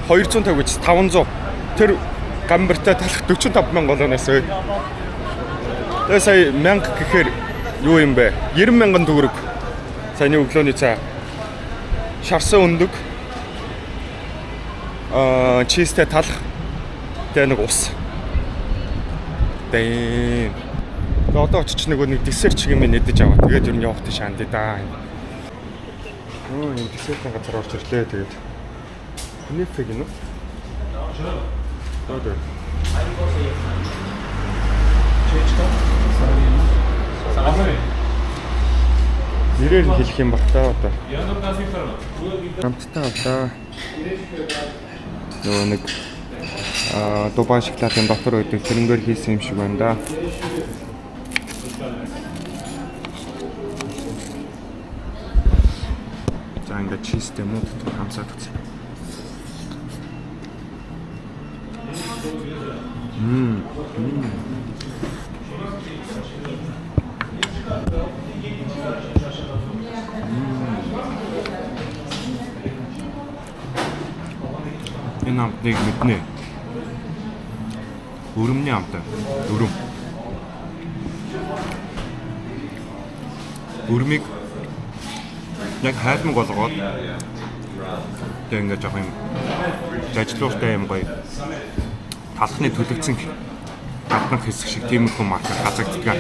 250 гэж 500. Тэр гамбартай талах 45 мянга болоноос өө. Тэгээ сая 1000 гэхээр юу юм бэ? 90 мянган төгрөг. Саяны өглөөний цай. Шарсан өндөг. Чизтэй талах. Тэгээ нэг ус. Дэм. Тэгээ одоо очиж нөгөө нэг десерт чиг юм нэдэж аваа. Тэгээд ер нь явах тийш андээ да. Юм десертийн газар орж ирлээ тэгээд. Нефэ гинэ. Brother. Нэрээр нь хэлэх юм бах та одоо. Хамттай авлаа. Нөгөө нэг Дубай шоколадын дотор байдаг тэрнгээр хийсэн юм шиг байна да. За ингээд чизтэй муу дотор хамсаад үзье. Энэ амтныг мэднэ. Өрөмний амт. Өрөм. Өрмийг Яг хайлмаг болгоод тэг ингээд жоох юм жажлууртай юм гоё талхны төлөгдсөн гаднах хэсэг шиг тиймэрхүү маркер газагддаг.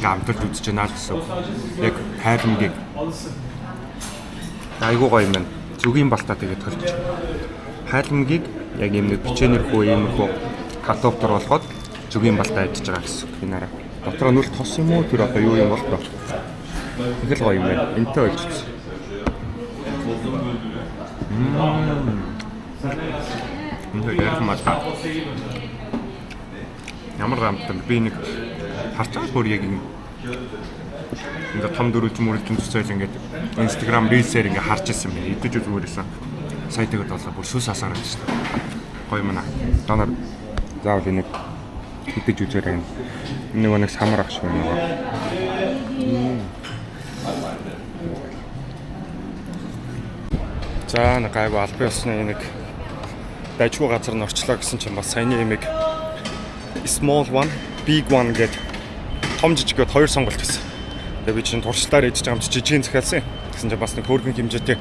Амталж үзэж байна л гэсэн. Яг хайлмгийг айгуу гоё юм байна. Зүгийн балтаа тэгээд төлж. Хайлмгийг яг юм нэг печенерхүү иймэрхүү картофтор болгоод зүгийн балтаа идэж байгаа гэсэн. Энэ араа. Дотроо нүл тос юм уу тэр одоо юу юм бол тоо. Их л гоё юм байна. Энтэй ойлцсон. Үнэхээр ярих малаа. Ямар амттай би нэг харж байгаа бүр яг ингээд том дөрвөлж мөрөлжин төсөөл ингээд Instagram Reels-ээр ингээд харж ирсэн байна. Идэж үзмээрсэн. Сая тэгээд болоо бүр сүс асаар байсан шүү дээ. Гоё юм аа. Та нар заавал энийг идэж үзээрэй. Нөгөө нэг самар ах шиг байна. За нэг гайгүй албан ёсны нэг дажгүй газар нь орчлоо гэсэн чинь бас саяны имийг small one, big one гэд том жижиг гэд хоёр сонголт гэсэн. Тэгээ би чинь туршлагаар ижиж байгаа юм чи жижигэн захиалсан. Тэгсэн чинь бас нэг хөөргөн хэмжээтэй.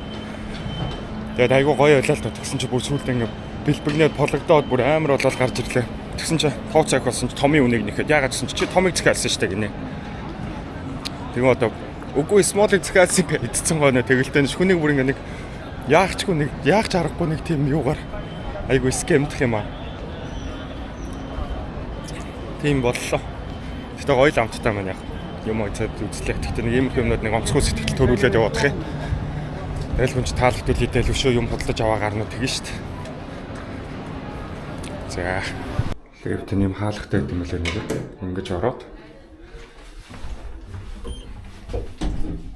Тэгээд айгүй гоё ойлоо л доо. Тэгсэн чинь бүр сүүлд ингээ бэлбэгнээд пологдоод бүр амар болоод гарч ирлээ. Тэгсэн чинь тооцоо их болсон чи томын үнийг нэхэд яагаад гэсэн чи томыг захиалсан шүү дээ гинэ. Тэгээ одоо үгүй small-ыг захиалсан гэж идсэн гоо нэ тэгэлтэй шүнийг бүр ингээ нэг яахчгүй нэг яах ч аргагүй нэг тийм юугаар айгүй скемдэх юм аа. Тийм боллоо. Гэтэ гоё л амттай маань яг юм уу цад үзлээ. Гэтэ нэг иймэрхүү юмнууд нэг онцгой сэтгэл төрүүлээд яваадах юм. Тэгэл хүн чи таалагдвал идэл өшөө юм худалдаж аваа гарна тэгэн шүү дээ. За. Лифт нь юм хаалгатай гэдэг юм лээ нэг. Ингэж ороод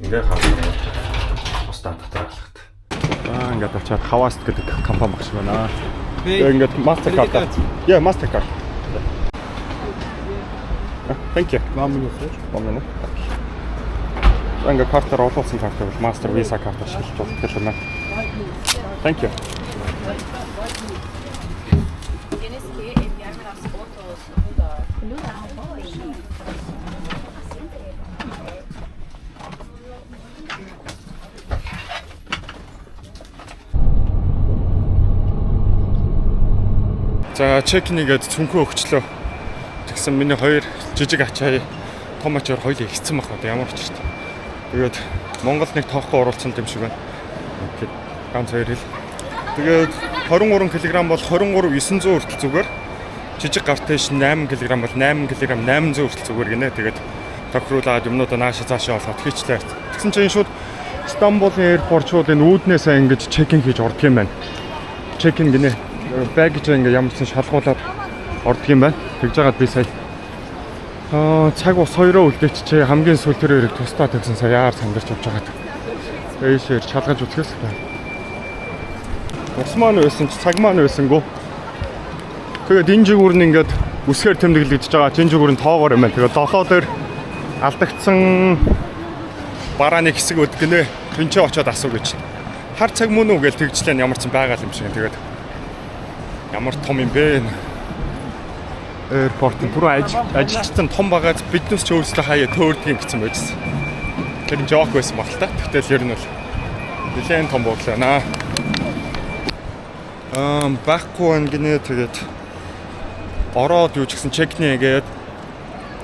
ингээ хаалгаа. Бас татдаг хаалгат. Аа ингээд очиад Хаваст гэдэг компани багш байна. Тэгээ ингээд Mastercard. Yeah, Mastercard. Thank you. 1 minute. 1 minute. Ингээ картаар олон улсын карт бол Master Visa карт ашиглаж болдог юм байна. Thank you. За check-in хийгээд цүнхөө өгчлөө. Тэгсэн миний хоёр жижиг ачаа том ачаар хоёул ихсэн баг одоо ямар учиртай. Тэгээд Монгол нэг тоохгүй оруулсан юм шиг байна. Тэгээд ганц хоёр хэл. Тэгээд 23 кг бол 23 900 хүртэл зүгээр. Жижиг гартай ш 8 кг бол 8 кг 800 хүртэл зүгээр гинэ. Тэгээд тохируулаад юмнуудаа нааша цаашаа олгоод хийчлээ. Тэгсэн чинь шууд Стамбулын airport шууд энэ үүднээсээ ингэж check-in хийж ордог юм байна. Check-in гинэ. Baggage ингээ ямар ч шалгуулад ордог юм байна. Тэгж жагаад би сая цаг ус хоёроо үлдээчихээ хамгийн сүүл тэр хэрэг тусдаа тавьсан саяар сандарч явж байгаад. Ээшээр шалгаж үзэхээс байна. Ус маань байсан ч цаг маань байсангүй. Тэгээд энэ жигүүр нь ингээд үсгээр тэмдэглэгдэж байгаа. Энэ жигүүр нь тоогоор юм байна. Тэгээд долоо дээр алдагдсан барааны хэсэг өд гинэ. Тэнцээ очиод асуу гэж. Хар цаг мөн үү гэж тэгжлээ ямар ч байгаа юм шиг. Тэгээд ямар том юм бэ? Airport түрүү ажилчтай том багаас биднээс ч өөрсдөө хаяа төөрдөг гэсэн байжсэн. Тэр нь жоок байсан баг л та. Тэгтэл ер нь бол нэлээд том буудлаа наа. Байхгүй байна гинэ тэгээд ороод юу ч гэсэн чекнэ гээд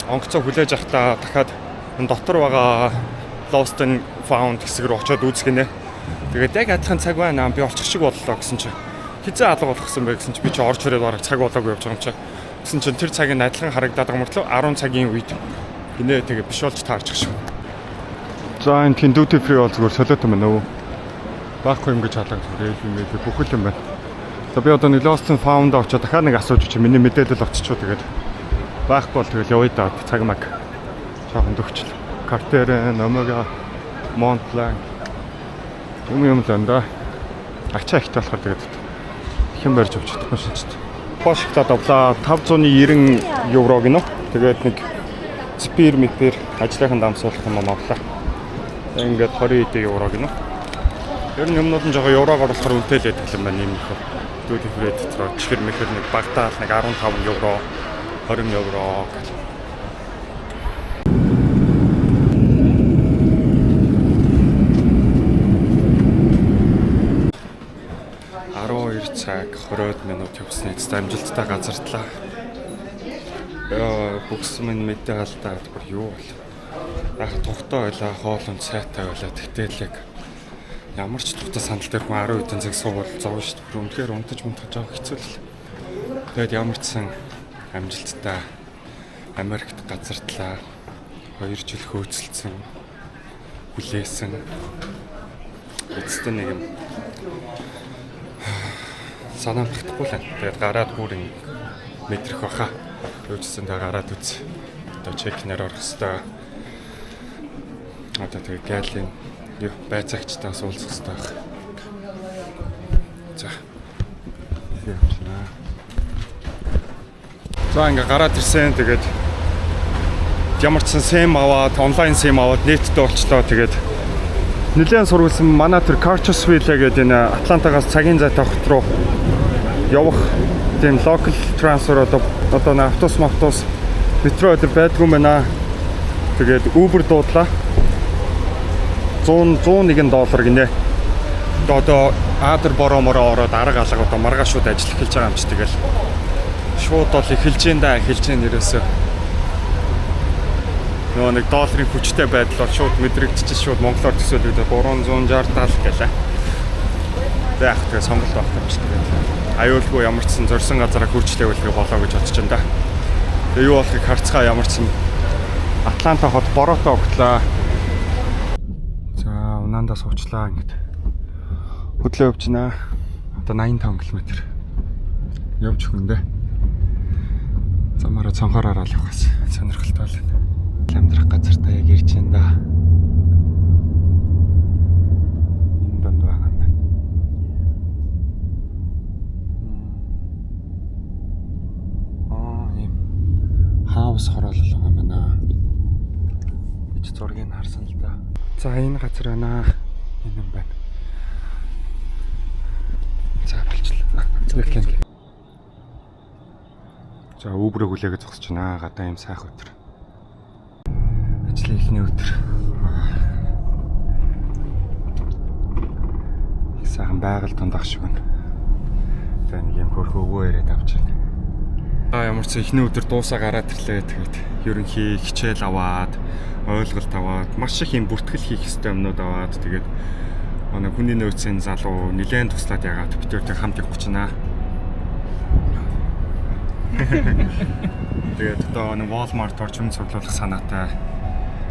онгоцоо хүлээж авахтаа дахиад энэ дотор байгаа Lost and Found хэсэг рүү очиод үзэх гинэ. Тэгээд яг адилхан цаг байна. Би очих шиг боллоо гэсэн чи хизээ алга болгосон бэ гэсэн чи би чи орж ирээд бараг цаг болоогүй явж байгаа юм чи. Гэсэн чинь тэр цагийн адилхан харагдаад байгаа мөртлөө 10 цагийн үед гинэ тэгээ биш болж таарчих шүү. За энэ тийм duty free бол зүгээр солиот юм байна өө. Байхгүй юм гэж халаг зүгээр юм бэ бүхэл юм байна. За би одоо нэг Lost and Found очоод дахиад нэг асууж чи миний мэдээлэл очичоо тэгээд байхгүй бол тэгэл явъя да цаг маг. Жохон төгчл. Cartier, Omega, Mont Blanc юм л энэ да. Ачаа ихтэй болохоор тэгээд хэн барьж авч чадахгүй шин ч. Пошигтад авлаа 590 евро гинэ. Тэгээд нэг спир мипер ажлынхан дамсуулах юм авлаа. Ингээд 20 эд евро гинэ. Ер нь юмнууд нь жоохон еврогоор болохоор үнэтэй л байдаг юм байна юм их. Duty free дотор чихэр мэхэр нэг багтаал нэг 15 евро, 20 евро гэх. 2 цаг 20 минут явсны эцэст амжилттай газардлаа. Яа, бүгс минь мэдээ алдаад бүр юу бол. Яг тухтай байлаа, хоол унд сайтай байлаа. Тэгтэл яг ямар ч тухтай сандал дээр хүн 10 хэдэн цаг суувал зовно шүү дээ. Үнэхээр унтаж мунтаж жоох хэцүү л. Тэгээд ямар ч сан амжилттай Америкт газардлаа. 2 жил хөөцөлдсөн. Хүлээсэн. Эцэст нэг юм санаа багтахгүй л байна. Тэгээд гараад бүр юм мэдрэх баха. Юучсан та гараад үз. Одоо чекнээр орох хэвээр. Одоо тэгээд галийн юу байцаагчтаас уулзах хэвээр байх. За. Явчихнаа. За ингээ гараад ирсэн. Тэгээд ямар ч сан SIM аваад, онлайн SIM аваад нэттэй болчлоо. Тэгээд нэлээд сурвалсан манай тэр Cartersville гэдэг энэ Атлантагаас цагийн зайтай хот руу явах тийм local transfer одоо автобус метро өдр байдгүй байна. Тэгээд Uber дуудлаа. 100 101 доллар гинэ. Одоо Адар бороо мороо ороод арга алга одоо маргааш шууд ажил эхэлж байгаа юм чи тэгэл. Шууд бол эхэлж гин да, эхэлж гин ерөөсөө. Нөгөө нэг долларын хүчтэй байдал бол шууд мэдрэгдчихэж шууд монголоор төсөөлөд 360 70 гэлээ. За яг тэгээ сонголт байх юм чи тэгээд. Аюулгүй ямар ч сан зорьсон газараа хүрч лээвэл болоо гэж бодож байна да. Тэгээ юу болохыг харцгаа ямар ч сан Атланта хот бороотой огтлаа. За унаандаа суучлаа ингээд. Хөдлөө явчихнаа. Одоо 85 км. Явж хөндөө. Замаараа цонхоор хараад явах бас сонирхолтой л байна. Амьдрах газартаа яг ирж байна да. Энэ донд байгаа юм байна. Аа, ийм хаус хороолол байгаа юм байна. Эч зургийг харсан л да. За энэ газар байна. Энэ юм байна. За болчлаа. Зөвхөн. За Uber-ыг хүлээгээ зогсож байна. Гадаа ийм сайхан өдөр. Ажлын эхний өдөр. Их сайхан байгаль дунд ах шиг байна. За нэг юм хөрхөө өвөө яриад авч байна. Аа ямар ч эхний өдөр дуусаа гараад ирлээ. Тэгээд ерөнхий хичээл аваад, ойлголт аваад, маш их юм бүртгэл хийх ёстой юмнууд аваад тэгээд манай хүний нөөцийн залуу нилээн туслаад ягаад бид хоёртой хамт явах гэж байна. Тэгээд одоо нэг Walmart орж юм цуглуулах санаатай.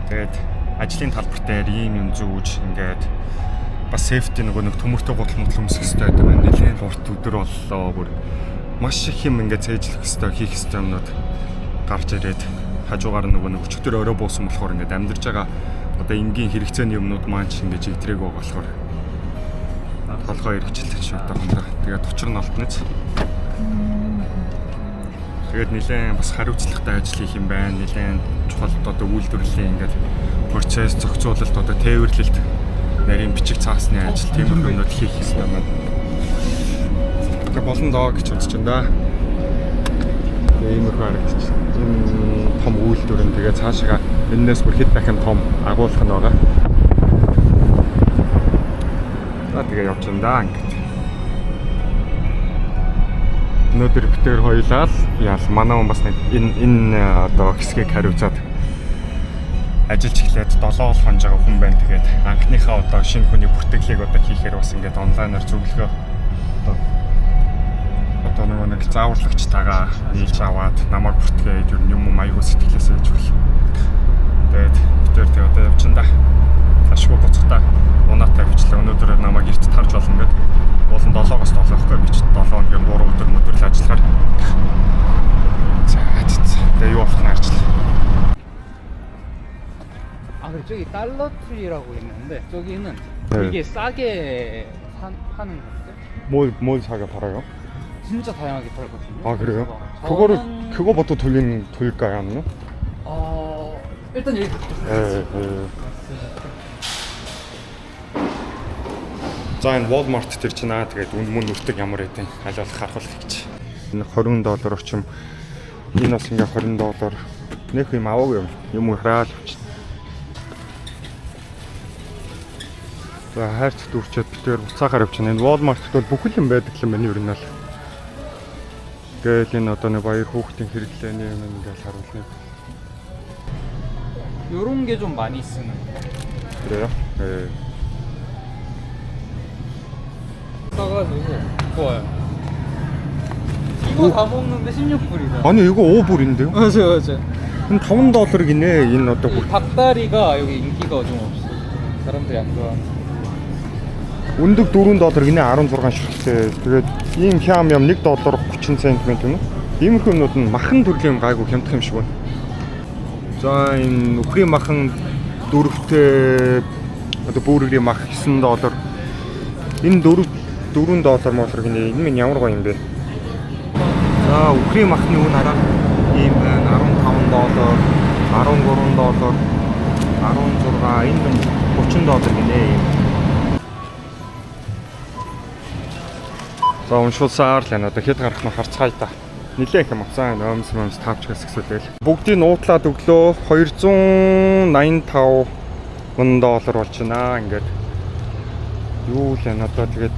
Тэгээд ажлын талбар дээр ийм юм зүүж ингээд бас safety нөгөө нэг төмөртэй гутал мутал өмсөх хэрэгтэй гэдэг байна. Нилээн урт өдөр боллоо. Бүр маш их юм ингээд цээжлэх хэрэгтэй, хийх хэрэгтэй юмнууд гарч ирээд хажуугаар нөгөө нэг өчигдөр орой буусан болохоор ингээд амьдарч байгаа одоо энгийн хэрэгцээний юмнууд маань ч ингээд жигдрээг байгаа болохоор толгой эргэжлэх шүү одоохондоо. Тэгээд учир нь олдноц. Тэгээд нэлээд бас хариуцлагатай ажил хийх юм байна. Нэлээд чухал одоо үйлдвэрлэлийн ингээд процесс зохицуулалт одоо тээвэрлэлт нарийн бичиг цаасны ажил тиймэрхүү юмнууд хийх хэрэгтэй байна. Тэгээд болно доо гэж бодож байна да. Тэгээд иймэрхүү харагдчих. Энэ том үйлдвэр нь тэгээд цаашаа энэс бүр хэд дахин том агуулга нь байгаа. За тэгээд явж байна да ингээд. Өнөөдөр битээр хоёлаа л яал манай хүн бас нэг энэ одоо хэсгийг хариуцаад ажиллаж эхлээд 7 хоног байгаа хүн байна. Тэгээд анхныхаа одоо шинэ хүний бүртгэлийг одоо хийхээр бас ингээд онлайнаар зөвлөгөө одоо нөгөө нэг зааварлагчтайгаа нийлж аваад намайг бүртгээд ер нь юм аягүй сэтгэлээсээ гэж хэл. Тэгээд битээр тэг одоо явчихна да. Ашгүй буцахтаа унаатай бичлээ. Өнөөдөр намайг эрт тарж болно гэд. Уулын 7-оос 7 ихгүй би ч 7 хоног 3 өдөр мөдөр л ажиллахаар. За тэгээ юу болох нь харчлаа. 아, 그리고 저기 달러 트리라고 있는데 저기는 네. 되게 싸게 파는 건데 뭘 사게 팔아요? 진짜 다양하게 팔거든요. 아 그래요? 그래서 그거를 저는 그거부터 돌릴까요, 아니면? 일단 여기 예, 예. За энэ Walmart дээр чинь аа тэгээд үн мөн нүртэг ямар байдیں۔ Аль болох харах гэж. Энэ 20 доллар орчим. Энэ бас ингээ 20 доллар. Нэх юм аваагүй юм. Юм хараал авчихна. За хайрц дүүрчээд бид тэр буцаахаар явчихна. Энэ Walmart-т бол бүхэл юм байдаг юм байна ер нь бол. Гээл энэ одоо нэг баяр хүүхдийн хэрэглээний юм ингээл харуулна. 요런 게 좀 많이 쓰는. 그래요? 네. 싸가지고 좋아요. 이거 다 먹는데 16불이다. 아니 이거 5불인데요? 맞아요, 맞아요. 5 달러이네. энэ одоо 이 닭다리가 여기 인기가 좀 없어. 사람들이 안 좋아하는. Өндөг 4 доллар гинэ 16 шүрхтэй. Тэгээд ийм хям ям 1 доллар 30 цент мэн юм уу? Иймэрхүү юмнууд нь махан төрлийн юм гайгүй хямдах юм шиг байна. За энэ үхрийн махан дөрөвтэй одоо бүүрэгрийн мах 9 доллар. Энэ 4 4 доллар молор гинэ. Энэ минь ямар гоё юм бэ? За үхрийн махны үн хараа ийм байна. 15 доллар, 13 доллар, 16 энэ минь 30 доллар гинэ ийм. За уншуулсаар л байна. Одоо хэд гарах нь харцгаая та. Нилээн их юм авсан. Өмс өмс тавчгаас гэсүүлээл. Бүгдийг нуутлаад өглөө 285 доллар болж байна. Ингээд юу л байна одоо тэгээд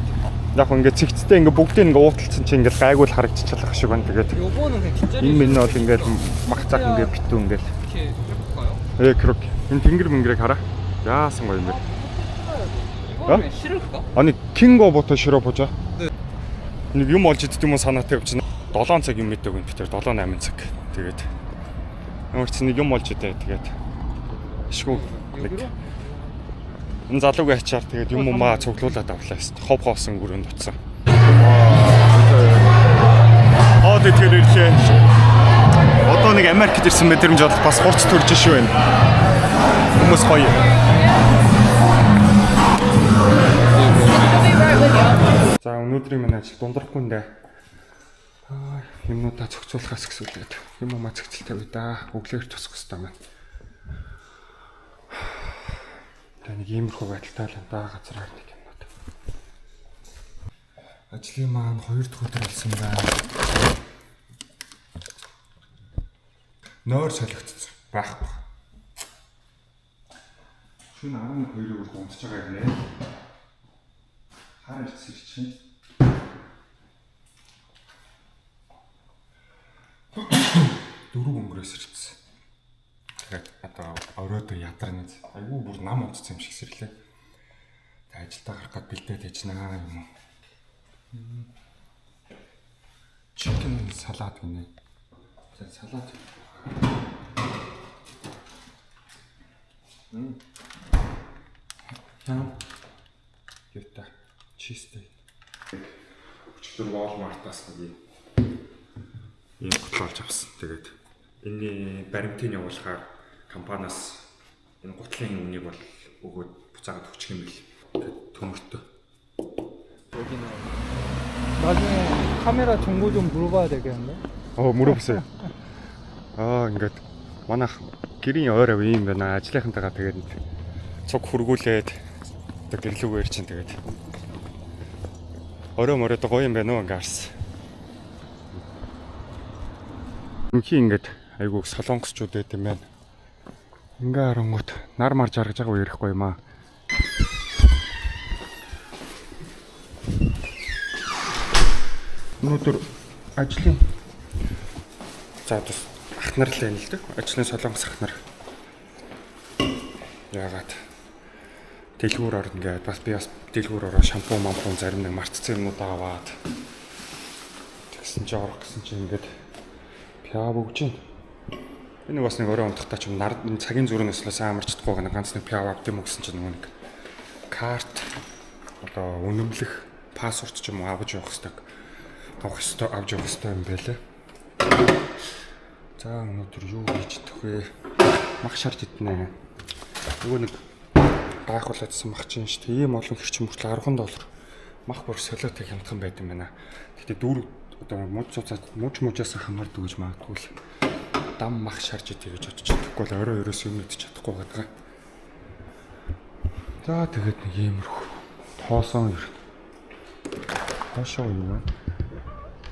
яг ингээд цэгцтэй ингээд бүгдийг ингээд уутлцсан чинь ингээд гайгүй л харагдчихлах шиг байна. Тэгээд 요거는 그냥 뒷자리 энэ минь бол ингээд мах цак ингээд битүү ингээд. 이렇게 해볼까요? Э крок. Энэ тэнгэр мэнгэрийг хараа. Яасан гоё юм бэ? 이거는 실을까? Ани кинго бото широ божа. 네. Нэг юм олж иддэг юм уу санаатай явчихна. 7 цаг юм мэддэг юм би тэр 7 8 цаг. Тэгээд ямар ч нэг юм олж идэ тэгээд ишгүй нэг энэ залуугийн ачаар тэгээд юм умаа цуглуулад авлаа. Хов хоосон өрөөнд очсон. Хоод итгэр ирлээ. Одоо нэг Америкт ирсэн мэдрэмж бол бас хурц төрж шүү байна. Хүмүүс гоё. За өнөөдрийн манай ажил дундрахгүй нэ. Аа юмнуудаа зохицуулахаас гэсүүлээд юм умаа зохицолтой бай да. Өглөөр тусах хэрэгтэй байна. Тэгээ нэг иймэрхүү байдалтай л да газар нэг юмнууд. Ажлын маань 2 дахь өдөр болсон байна. Нойр солигдсон байхгүй. Шөнө 12-ийг хүртэл унтж байгаа юм нэ. Хар ирсэн чинь. Дөрөв өнгөрөөс ирсэн. Тэгээд одоо оройд ядарна. Айгүй бүр нам унтсан юм шиг сэрлээ. Тэгээд ажилдаа гарах гээд бэлдээд яжнаа юм уу. Chicken салат гинэ. За салат. Хям. Юута. Чистэй. Өчигдөр Walmart-аас нэг ийм гутал олж авсан. Тэгээд энэний баримтыг явуулахаар компаниас энэ гутлын үнийг бол өгөөд буцаагаад өгчих юм бэл. Тэгээд төмөртөө. 여기는 나중에 카메라 정보 좀 물어봐야 되겠는데? Мөрөөсөө. Аа ингээд манайх гэрийн ойр ав юм байна. Ажлынхантайгаа тэгээд цуг хөргүүлээд одоо гэрлүүгээр чинь тэгээд орой моройд гоё юм байна уу ингээ харсан. Үнхий ингээд айгүйх солонгосчууд байт юм байна. Ингээ харангуут нар мар жаргаж байгаа үе ярихгүй юм аа. Өнөөдөр ажлын за бас ах нар л байна л дээ. Ажлын солонгос ах нар. Яагаад дэлгүүр орно гээд бас би бас дэлгүүр ороо шампунь мампун зарим нэг мартцсан юмнууд аваад тэгсэн чи орох гэсэн чи ингээд пиав өгч байна. Энэ бас нэг орой унтахтаа ч юм нар цагийн зүрхнээс л сайн амарч чадахгүй гэнэ ганц нэг пиав авд юм уу гэсэн чинь нөгөө нэг карт одоо үнэмлэх пассворт ч юм уу авч явах хэрэгтэй. Авах хэрэгтэй авч явах хэрэгтэй юм байлээ. За өнөөдөр юу хийж идэх вэ? Мах шарж иднэ. Нөгөө нэг гайхуулаадсан мах чинь шүү дээ. Ийм олон хэрчим мөртлөө 10 доллар. Мах бүр солиотой хямдхан байд юм байна. Гэтэ дүүр одоо муж цуцаад муж мужаас хамаардаг гэж магадгүй л дам мах шарж идэ гэж бодож чадахгүй л орой ерөөс юм идэж чадахгүй байгаа. За тэгээд нэг иймэрхүү тоосон ер. Хоошоо юу вэ?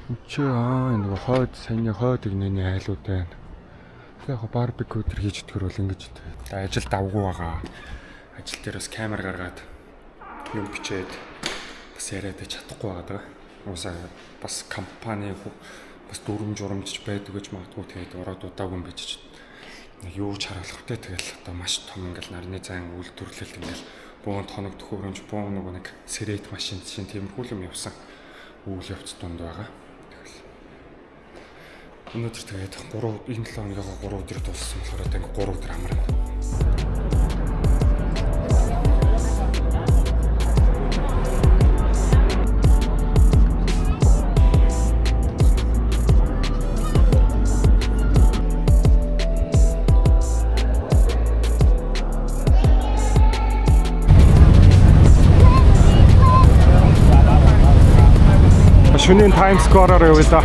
Энд чи аа энэ нөгөө хойд саяны хойд игнэний айлууд байна. Тэг яг барбекю төр хийж идэхэр бол ингэж идэв. Ажил давгүй байгаа. Ажил дээр бас камер гаргаад Юм бичээд бас яриад байж чадахгүй байгаа даа. Уусаа бас компани бас дүрм журамжж байдаг гэж магадгүй, тэгээд ороод удаагүй юм бичиж нэг юу ч харуулах вэ, тэгэл одоо маш том ингээл нарны зайн үйлдвэрлэлт, ингээл бөөн тоног төхөөрөмж, бөөн нөгөө нэг сэрэт машин чинь тиймэрхүү юм явсан үйл явц дунд байгаа. Тэгэл өнөөдөр тэгээд 3 энэ 7 хоногийнхоо 3 өдөр дууссан болохоор одоо ингээ 3 өдөр амарна. Шөнийн Times Square-аар явъя да.